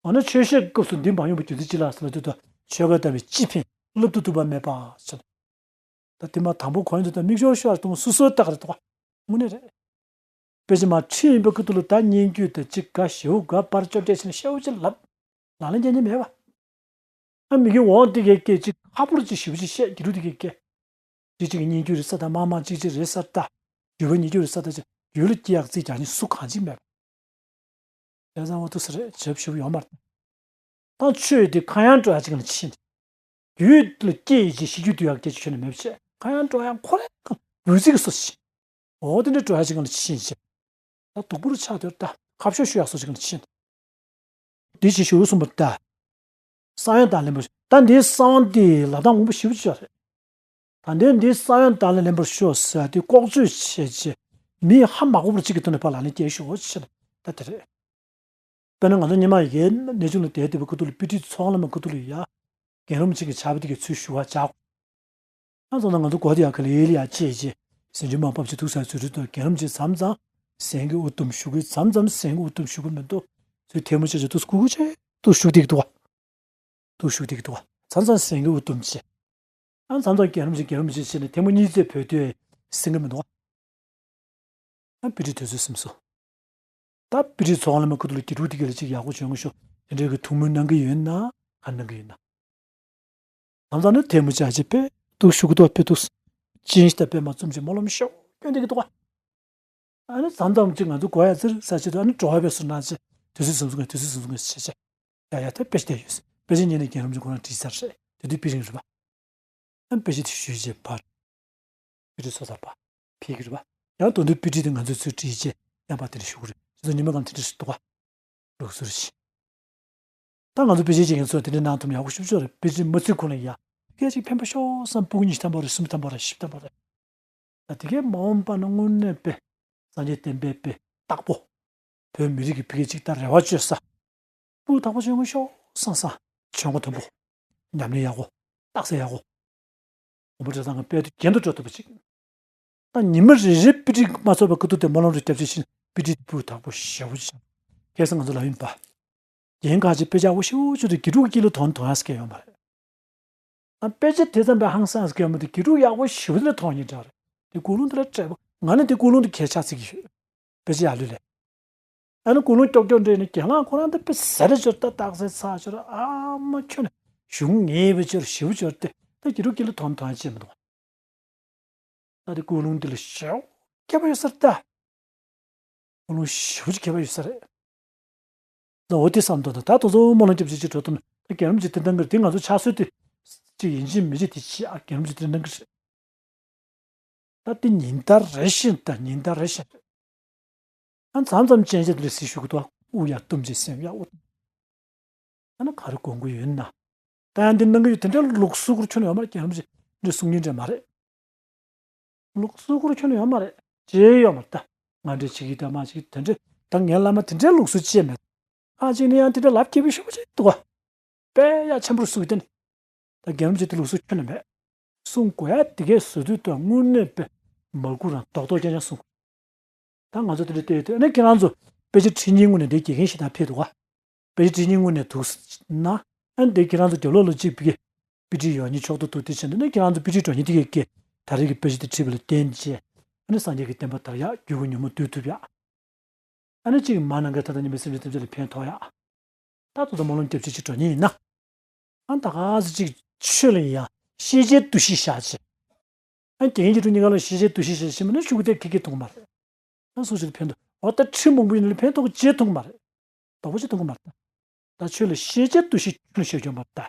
འོ་ན་ཆོས་བཤད་སྐབས་སུ་འདི་མ་ཡོང་བའི་རྒྱུ་མཚན་ཅི་ལགས་ཟེར་ལབ་དུས་ད་ཆོས་བཀའ་དམ་པའི་སྤྱི་ཕན་བསླབ་ཏུ་བཏུབ་པ་མེད་པ་ཟེར། ད་དེ་མ་དང་པོ་གོ་ཡོང་དུས་ད་མིག་ཆུ་ཤོར་བ་དང་སོ་སོའི་རྟགས་རེད་དོ། དངོས་གནས་རེད། དཔེ་ཆ་མ་ཁྲིད་ཡིན་པའི་ཁུ་ཐུག་ལ་ད་སྙན་བརྒྱུད་དང་གཅིག་དགའ་ཞེའུ་དགའ་པར་བཅོ་བརྒྱད་བྱས་ནས་ཤེའུ་ཅིག་ལབ། ལག་ལེན་རྒྱག་མཁན་མེད་པ། ཨ་མི་གི་འོག་དེ་གའི་སྐད་ཅིག་ཁ་པོར་ཅིག་ཞིབ་ཅིག་བཤད་རྒྱུ་རུ་དེ་གའི་སྐད། ཅིག་ཅིག་གི་སྙན་བརྒྱུད་རེད་ས་ད་མ་མ་ཅིག་ཅིག་རེད་ས་ད། བརྒྱུད་པ་སྙན་བརྒྱུད་རེད་ས་ད་ཅིག་བརྒྱུད་ལ་སྐྱེ་ཡག་རྩིས་རྒྱག་ནི་སུ་གང་ཅིག་མེད་པ། དེ་ཚང་མ་ཐུགས་སུ་རེད་བྱབ་ཞིབ་ཡོང་མ་རེད། ད་ཆོས་དེ་ཁ་ཡང་སྤྲོ་ཡག་ཅིག་ལ་ཕྱིན། རྒྱུད་ལ་སྐྱེ་ཡི་ཅིག་ཤི་རྒྱུ་དུ་ཡག་སྐད་ཆ་ཁྱོན་ནས་མེད་པ་བྱས་ཁ་ཡང་སྤྲོ་ཡག་ཁོ་རེ་གང་འབུལ་ཚིག་གི་སོ་ཞིག་འོ་དེ་འདྲ་སྤྲོ་ཡག་ཅིག་ལ་ཕྱིན་བྱས། ད་སྡུག་པོ་རུ་ཆགས་དེར་ད་ཁ་ཤོ་ཤོ་ཡག་སོ་ཅིག་ལ་ཕྱིན། འདི་ཞེས་ཞུ་གསུངས་པ་ལྟར། གསང་བའི་བདག་ལེན་པར་ད་འདིའི་གསང་བ་འདི་ལ་དྭགས་དབང་པོ་ཞེ་པོ་ཅིག་ཡོད་རེད། ད་འདིའི་འདིའི་གསང་བའི་བདག་ལེན་ལེན་པར་ཤོག་ཟེར་དེ་ལྐོག་ཚོད་བྱས་རྗེས་མིའི་ཧ་མ་གོ་བར་གཅིག་གི་ཐོག་ནས་ཕར་ལག་ལེན་བསྐྱལ་ཤོག་ཅེས་ད་དེ་རེད། དཔེར་ན་ང་ཚོ་སྔོན་མ་ཡི་གེའི་གནས་ཆུང་ལ་བསྡད་བསྡད་པའི་ཁུ་ཐུག་ལ་དཔེ་ཁྲིད་ཚོགས་ལམ་ཁུ་ཐུག་ལ་ཡ། རྒན་རབས་ཆེན་གྱི་ཕྱག་དཔེ་དེ་གའི་ཚུལ་ཞུ་བ་བྱ། ཨ་ཙང་ན་ང་ཚོ་གོ་དེ་ཡག་ག་ལེ་ལེ་ཡག་ཅེས་ཅེས་ཟིན་རྒྱུ་མ་ཕབ་ཅེས་ཐུག་ས་ཚུལ་རེད་དོ། རྒན་རབས་ཆེན་མཚམས་མཚམས་ཟན་གི་འུ་དུམ་ཞུ་གི་མཚམས་མཚམས་ཟན་གི་འུ་དུམ་ཞུ་གི་མི་འདུག་ཚུལ་ཐལ་མོ་ཆེ་ཆེ་ཐུག་སྐུ་གུ་ཆེ་ཐུག་ཞུ་དེ་གི་འདུག་བ། ཐུག་ཞུ་དེ་གི་འདུག་བ། མཚམས་མཚམས་ཟན་གི་འུ་དུམ་ཆེ། ཨ་མཚམས་མཚམས་རྒན་རབས་ཆེན་རྒན་རབས་ཆེ་ཆེ་ནས་ཐལ་མོ་གཉིས་རྩེ་བོད་དུ་ཟིན་གི་མི་འདུག་བ། ཨ་དཔེ་ཁྲིད་དུས་ཚོད་སིམ་སོ། ད་དཔེ་ཁྲིད་ཚོགས་ལམ་ཁུ་ཐུག་ལ་གི་རུ་དེ་གི་ལ་ཅིག་ཡག་པོ་བྱོན་གི་ཤོག་དེ་འདྲའི་གི་ཐུགས་སྨོན་གནང་གི་ཡོད་ན་ག་གནང་གི་ཡོད་ན། ལམ་སང་ནི་ཐལ་མོ་ཆེ་ཆེ་དཔེ་ཐུག་ཞུ་གི་འདུག་དཔེ་ཐུག་ཅིན་ཞིག་ད་དཔེ་མ་རྩོམ་ཅིག་སྨོན་ལམ་ཤོག་སྐྱོན་དེ་གི་འདུག་བ། ཨ་ནི་མཚམས་མཚམས་ཅིག་ང་ཚོ་གོ་ཡ་ཙིར་ས་ཆེད་དུ་ཨ་ནི་འགྲོ་བ་དཔེ་སུ་ན་ཆེ་དུས་ཚོད་སིམ་སོང་གི་དུས་ཚོད་སིམ་སོང་གི་ཆེ་ཆེ། ཡ་ཡ་ད་དཔེ་ཆ་དེ་ཡོད་དཔེ་ཆ་ཉན་ནས་རྒན་རབས་ཆེན་ཁོ་རང་བྲིས་ཚར་རེད་དེ་དུས་དཔེ་རིང་རེད་པ། ཨ་དཔེ་ཆ་དེ་ཞུས་རྗེས་ཕར། དཔེ་ཁྲིད་ཚོགས་ཚར་པ། ཕེབས་ཀྱི་རེད་པ། ཡང་དོན་དུ་དཔེ་ཁྲིད་དེ་ང་ཚོས་ཚུར་བྲིས་རྗེས་ཡང་ཕར་དེ་འདྲ་ཞུ་གི་རེད་ཁྱེད་ཚོ་ཉི་མ་གང་དེ་འདྲ་ཞིག་འདུག་ག་ལུགས་སྲོལ་ཞིག་ད་ང་ཚོ་དཔེ་ཆ་བྱེད་མཁན་ཚོས་དེ་འདྲ་གནང་ཐུབ་ན་ཡག་པོ་ཞེ་པོ་ཅིག་རེད། དཔེ་ཆ་མ་བརྩི་ཁོ་ན་ཡ། སྐད་ཅིག་ཕན་པ་ཤོག་བསམ་སྤུ་གུ་ཉི་ཤུ་ཐམ་པ་རེད་སུམ་ཅུ་ཐམ་པ་རེད་བཞི་བཅུ་ཐམ་པ་རེད། ད་དེ་གའི་མ་འོངས་པ་ན་དངོས་གནས་དཔེ་སངས་རྒྱས་བསྟན་པའི་དཔེ་བརྟག་པོ། བོད་མི་རིགས་ཀྱི་ཕ་གི་ཅིག་ད་རེ་བ་བཅོལ་ས། སྤུ་གུ་དག་པོ་བྱུང་ཤོག་བསམ་བསམ། བྱོན་སྒོ་མཐོན་པོ། ཉམས་ལེན་ཡག་པོ། རྟགས་གསལ་ཡག་པོ། དགོན་པ་གྲྭ་ཚང་གི་དཔལ་དུ་རྒྱན་དུ་འགྲོ་ཐུབ་པ་ཅིག་ད་ཉི་མ་རེ་རེ་དཔེ་ཁྲིད་མ་ཚོགས་པའི་ཁ་ཐུག་དེ་སྨོན་ལམ་རེ་རྒྱབ་བྱས་ཤིང་དཔེ་ཁྲིད་དེ་སྤུ་གུ་དག་པོ་ཞེ་པོ་ཅིག་ཁ་སང་ང་ཚོ་ལ་ཡིན་པ། རྒན་ཁག་ཅིག་དཔེ་ཆ་ཡག་པོ་ཞེ་པོ་ཅིག་རེད་དགེ་ཕྲུག་གི་དཀྱིལ་ལ་དོན་དོན་ཡག་ཟེར་མཁན་ཡོད་མ་རེད། ཨ་དཔེ་ཆ་དེ་ཙམ་པའི་ཧང་སངས་ཟེར་མཁན་ཡོད་མ་རེད་དགེ་ཕྲུག་ཡག་པོ་ཞེ་པོ་དེ་ལ་མཐོང་སྙིང་འདྲ་རེད། དེ་ཀུན་སློང་དེ་ལ་སྤྲད་པ་ང་ནི་དེ་ཀུན་སློང་དེ་གས་ཆགས་ཚིག་གི་ཡོད། དཔེ་ཆ་ཡག་ལོས་ལས། ཨ་ནི་ཀུན་སློང་ཀྱོག་ཀྱོག་འདྲེས་ནས་རྒན་ལགས་ཁོ་རང་དེ་དཔེ་ཟེར་རེ་ཅོར་ད་རྟགས་གསལ་ཚར་ཅོར་ཨ་མ་ཁྱོད་ནི་གཞུང་ངེས་པའི་ཅོར་ཞེ་པོ་ཅོར་ཏེ་ད་དགེ་ཕྲུག་དཀྱིལ་ལ་དོན་དོན་ཡག་ཅིག་མི་འདུག་ད་དེ་ཀུན་སློང་འདི་ལ་ཞེ་པོ་མཁས་པ་ཡོད་ས་རེད་ད། ཀུན་སློང་ཞེ་པོ་ཅིག་མཁས་པ་ཡོད་ས་རེད། ད་འོ་དེ་བསམ་དོན་དང་ད་དེ་ཚོ་སྨོན་ལམ་རྒྱབ་བྱེད་ཅིག་འགྲོ་དོན་ད་རྒན་རབས་ཅིག་དེ་འདང་གི་རེད་དེ་ང་ཚོ་ཕྱག་སྲོལ་དེ་ཅིག་ཡིན་གཅིག་མིན་གཅིག་དེ་ཅིག་ཨ་རྒན་རབས་ཅིག་དེ་འདང་གི་རེད། ད་དེ་ཉིན་ལྟར་རེ་བཞིན་ད་ཉིན་ལྟར་རེ་བཞིན་རེད། ཨ་མཚམས་མཚམས་སྤྱན་ཆ་དེ་ལ་གཟིགས་ཞུ་གི་འདུག་ཨ་དབུགས་ཡར་བཏུམ་བྱས་སེམས་ཡར་དབུགས། ཨ་ནི་ག་རེ་དགོངས་ཀྱི་ཡོད་ན། ད་ཡང་འདི་གནང་གི་ཡོད་དེ་འདྲའི་ལུགས་སྲོལ་སྐོར་ཁྱོན་ནས་ཡོད་མ་རེད་རྒན་རབས་ཅིག་འདི་གསུང་མཁན་འདྲ་མ་རེད། ལུགས་སྲོལ་སྐོར་ཁྱོན་ནས་ཡོད་མ་རེད་ཅེས་ཡོད་མ་རེད་ད། ང་འདྲ་བྱེད་ཀྱི་ད་མ་བྱེད་ཀྱི་དེ་འདྲའི་ད་ངའི་བླ་མ་དེ་འདྲའི་ལུགས་སྲོལ་ཅེས་མེད། ཁ་ཅིག་ནི་ཡང་དེ་འདྲ་ལབ་སྐྱེས་པའི་ཤོག་ཅིག་འདུག་ག་དཔེ་ཡ་ཆེན་པོར་གསུང་གི་དེ་ནི། ད་རྒན་རབས་ཅིག་དེ་ལུགས་སྲོལ་ཁྱོན་ནས་མེད། གསུང་དགོས་ཡ་དེ་གས་བཟོ་དུས་ད་དངོས་གནས་དཔེ་མར་ཁུ་རང་རྡོག་རྡོག་རྐྱང་རྐྱང་གསུང་དགོས། ད་ང་ཚོ་དེ་འདྲ་བལྟས་ཡོད་དུས་ཨ་ནི་ཁྱེད་རང་ཚོ་དཔེ་ཆ་ཁྲིད་མཁན་ངོས་ནས་དེ་དགེ་རྒན་ཞིག་དང་ཕེབས་འདུག་ག་དཔེ་ཆ་ཁྲིད་མཁན་ངོས་ནས་འདུག་ན་ཨ་ནི་དེ་ཁྱེད་རང་ཚོ་རྒྱབ་ལོགས་ལ་གཅིག་ཕ་གི་དཔེ་ཁྲིད་ཡོད་མཁན་ཕྱོགས་བསྡུ་འདུག་དེ་བྱས་ན་ནི་ཁྱེད་རང་ཚོ་དཔེ་ཁྲིད་འགྲོ་མཁན་དེ་གས་ཀྱིས་ད་རེས་ཀྱི་དཔེ་ཆ་དེ་ཁྲིད་པ་ལ་བརྟེན་བྱས་ཨ་ནི་སངས་རྒྱས་ཀྱི་བསྟན་པ་དར་ཡག་རྒྱུད་ཀྱི་ཉོན་མོངས་འདུལ་ཐུབ་ཡག་ཨ་ནི་གཅིག་མ་ནང་གི་ད་ལྟ་ཉི་མའི་སེམས་ཅན་ཐམས་ཅད་ལ་ཕན་ཐོགས་ཡག་ད་དུང་ད་སྨོན་ལམ་རྒྱབ་བྱེད་ཅིག་འགྲོ་མཁན་ཡིན་ན། ཨ་ད་ག་ཟེ་ཅིག་ཆོས་ལ་ཡང་ཤེས་བྱའི་འདུ་ཤེས་བཞག་བྱས། ཨ་རྒན་གྱི་དྲུང་གཉིས་ཀ་ལ་ཤེས་བྱའི་འདུ་ཤེས་བཞག་བྱས་མིན་ན་ཤུགས་དེ་ཁེ་ཁེ་ཐོང་མ་རེད། ཨ་སུ་ཞིག་ལ་ཕན་ཐོགས་འོ་ད་ཁྲི་མང་པོ་ཡིན་ན་ལ་ཕན་ཐོགས་ཅེས་ཐོང་མ་རེད། དོག་པོ་ཅེས་ཐོང་མ་རེད། ད་ཆོས་ལ་ཤེས་བྱའི་འདུ་ཤེས་ཁྱོན་ནས་བཞག་རྒྱུ་མ་རེད་ད།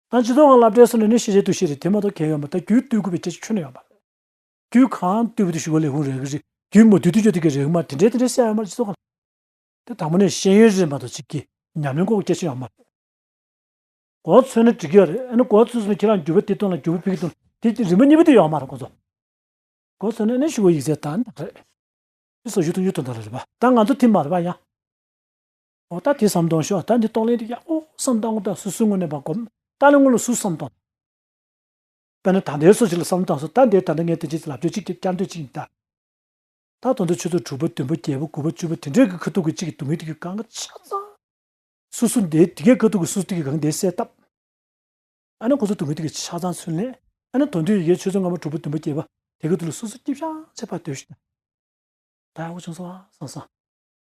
ད་སྤྱི་ཚོགས་ཁང་སློབ་གྲྭའི་སོ་ནས་ནི་ཤེས་བྱའི་འདུ་ཤེས་རེད་དེ་མ་གཏོགས་གལ་ཡོད་མ་རེད་ད་རྒྱུད་སྟོད་དགུ་པའི་སྐད་ཆ་ཁྱོན་ནས་ཡོད་མ་རེད། རྒྱུད་གང་སྟོད་པ་དེ་ཞུ་བ་ལས་ཧུང་རེག་གི་རེད། རྒྱུད་མ་སྟོད་དུས་ཅོ་དེ་གི་རེག་མ་དེ་འདྲའི་དེ་འདྲའི་གསལ་ཡོད་མ་རེད་སྤྱི་ཚོགས་ཁང་། དེ་དང་པོ་ནས་ཤེས་ཡོན་རེད་མ་གཏོགས་གཅིག་གི་ཉམས་ལེན་སྐོར་གྱི་སྐད་ཆ་ཡོད་མ་རེད། མགོ་ཚོས་ན་འགྲིག་གི་ཡོད་རེད། ཨ་ནི་མགོ་ཚོས་སོང་ན་ཁྱེད་རང་འགྱུར་བ་དེ་གཏོང་ལ་འགྱུར་བ་ཕ་གི་གཏོང་དེ་རིན་པ་གཉིས་པོ་དེ་ཡོད་མ་རེད་ཁོ་ཚོ། མགོ་ཚོས་ན་ཨ་ནི་ཞུ་བ་ཡིག་ཚད་དང་འདྲ་རེད། དེ་སོ་ཞུ་ཐུང་ཞུ་ཐུང་དང་རེད་པ། ད་ང་ཚོ་དེ་མ་རེད་པ་ཡ། འོ་ད་དེ་བསམ་གཏོང་ཤོག་ད་འདི་གཏོང་ལེན་དེ་ཡག་པོ་བསམ་བཏང་དགོས་ད་སོ་སོའི་ངོས་ནས་པ་སྒོམ་ད་ནི་སྔོན་ལ་སུ་བསམ་གཏོང་། དཔེར་ན་ད་ལྟའི་སོ་ཞིག་ལ་བསམ་བཏང་སོང་ད་འདིར་ད་ལྟ་ངས་དེ་ཅིག་ལབ་རྒྱུ་གཅིག་བསྐྱར་ཟློས་གཅིག་ཡིན་ད། ད་དོན་དུ་ཆུ་ཚོད་དྲུག་པ་བདུན་པ་བརྒྱད་པ་དགུ་པ་བཅུ་པ་དེ་འདྲའི་གི་ཁ་ཐུག་གི་གཅིག་གི་སྡུག་བསྔལ་དེ་གི་གང་ག་ཆ་ཚང་། སུ་སུ་འདི་དེ་གའི་ཁ་ཐུག་གི་སུ་དེ་གི་གང་དེ་སེལ་བཏབ། ཨ་ནི་ཁོ་ཚོ་སྡུག་བསྔལ་དེ་གི་ཆ་ཚང་ཚུན་ལས་ ཨ་ནི་དོན་དུ་ཡི་གེ་ཆོས་ཚན་སྔ་མ་དྲུག་པ་བདུན་པ་བརྒྱད་པ་དེ་གི་དུས་ལ་སོ་སོ་སྐྱིད་ཤག་བྱས་ཕར་སྡོད་ཤིག་ད་ཡག་པོ་བྱུང་སོང་ཨ་བསམ་སོང་།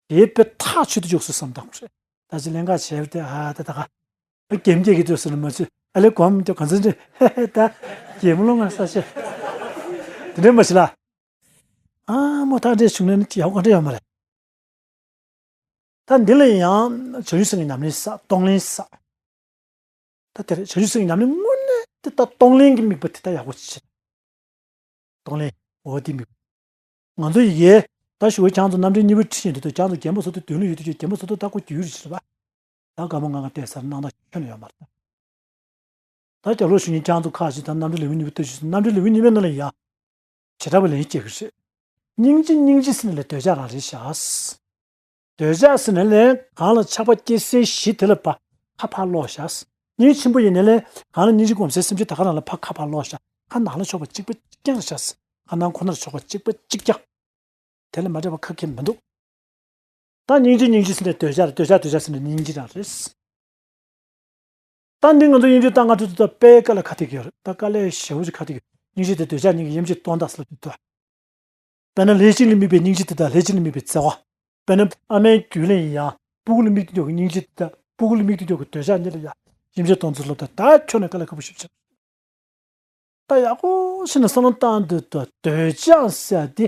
དེའི་དཔེ་ཐག་ཆོད་དུ་འཇོག་སོང་བསམ་བཏང་དགོས་རེད། ད་ཅི་ལན་ཁག་བྱས་པ་དེ་ཨ་ད་ད་ག་ཨ་རྒན་རྒྱས་ཀྱི་དུས་སུ་ནི་མ་ཚུད་ཨ་ལེ་གོམ་དུ་ག་ཚོད་འདྲི་ཧེ་ཧེ་ད་རྒན་མོ་ལོ་ང་ས་ཆེ་དེ་འདྲ་མ་བྱེད་ལ། ཨ་མོ་ཐག་འདྲས་བྱུང་ན་ནི་ཡག་པོ་ག་འདྲ་ཡོད་མ་རེད། ད་འདི་ལ་ཡང་བྱང་ཆུབ་སེམས་ཀྱི་ཉམས་ལེན་བསགས་གཏོང་ལེན་བསགས། ད་དེར་བྱང་ཆུབ་སེམས་ཀྱི་ཉམས་ལེན་དངོས་གནས་དེ་ད་གཏོང་ལེན་གྱི་དམིགས་པ་དེ་ད་ཡག་པོ་བྱེད། གཏོང་ལེན་འོ་དེ་དམིགས་པ། ང་ཚོ་ཡི་གེ་ད་ཞུ་བའི་ཁྱང་ཚོ་རྣམ་འགྲེལ་གཉིས་པ་ཁྲིད་བཞིན་དུ་ད་ཁྱང་ཚོ་རྒན་པ་ཚོ་ད་དོན་ལ་ཡོད་དུས་ཀྱི་རྒན་པ་ཚོ་ད་ད་ཁོ་རྒྱུས་རེད་ཟེར་བ། ད་དགའ་མོ་ང་ང་བལྟས་ཚར་སྣང་དག་ཁྱོན་ནས་ཡོད་མ་རེད་ད། ད་རྒྱབ་ལོགས་ཞུ་མཁན་ཁྱང་ཚོ་ཁག་ཅིག་ད་རྣམ་འགྲེལ་ལེའུ་གཉིས་པ་ལྟ་ཞུ་ཟེར་རྣམ་འགྲེལ་ལེའུ་གཉིས་པའི་ནང་ལ་ཡང་། བྱེ་བྲག་པ་ལན་སྐྱེལ་གྱི་རེད། སྙིང་རྗེ་སྙིང་རྗེ་ཟེར་ནས་ལས་འདོད་ཆགས་རང་རེད་བཞག་འདོད་ཆགས་ཟེར་ནས་ལས་གང་ལ་ཆགས་པ་སྐྱེ་སའི་གཞི་དེ་ལ་ཕར་ཁ་ཕར་སློག་བཞག་སྙིང་རྗེ་ཆེན་པོ་ཡིན་ནས་ལས་གང་ལ་སྙིང་རྗེ་སྒོམ་སའི་སེམས་ཅན་ད་ག་རང་ལ་ཕར་ཁ་ཕར་སློག་བཞག་ཁ་ནང་ལ་ཕྱོགས་པ་གཅིག་པ་གཅིག་རྐྱང་རེད་བཞག་ཁ་ནང་ཁོ་ནར་ཕྱོགས་པ་གཅིག་པ་གཅིག་རྐྱང་། དེ་ལས་མ་འདྲ་བ་ཁ་ཁེ་མི་འདུག་ད་སྙིང་རྗེ་སྙིང་རྗེ་ཟེར་ནས་འདོད་ཆགས་རེད་འདོད་ཆགས་འདོད་ཆགས་ཟེར་ནས་སྙིང་རྗེ་རང་རེད། ད་འདི་ང་ཚོ་དབྱིན་ཇི་ལྟ་སྔ་དྲོ་དུ་ད་དཔེ་དཀའ་ལས་ཁ་ཐེག་གི་ཡོད་རེད་ད་དཀའ་ལས་ཞེ་བོ་ཞིག་ཁ་ཐེག་གི་སྙིང་རྗེ་དེ་འདོད་ཆགས་གཉིས་ཀྱི་དབྱེ་འབྱེད་སྟོང་དག་ཟེར་ལ་དུས་ད། དཔེར་ན་ལྷས་བྱིན་ལ་དམིགས་པའི་སྙིང་རྗེ་དེ་དག་ལྷས་བྱིན་ལ་དམིགས་པའི་བརྩེ་བ། དཔེར་ན་ཨ་མའི་རྒྱུད་ལ་ཡིན་ཡང་སྤུ་གུ་ལ་དམིགས་ཏེ་འཇོག་གི་སྙིང་རྗེ་དེ་དག་སྤུ་གུ་ལ་དམིགས་ཏེ་འཇོག་གི་འདོད་ཆགས་གཉིས་ལ་ཡང་དབྱེ་འབྱེད་སྟོང་ཚུལ་སློབ་ད་ད་ཁྱོན་ནས་དཀའ་ལས་ཁག་པོ་ཞིག་བྱེད། ད་ཡག་པོ་ཞིག་ནས་བསམ་བློ་བཏང་དུས་ད་འདོད་ཆགས་ཟེར་ཡ་དེ་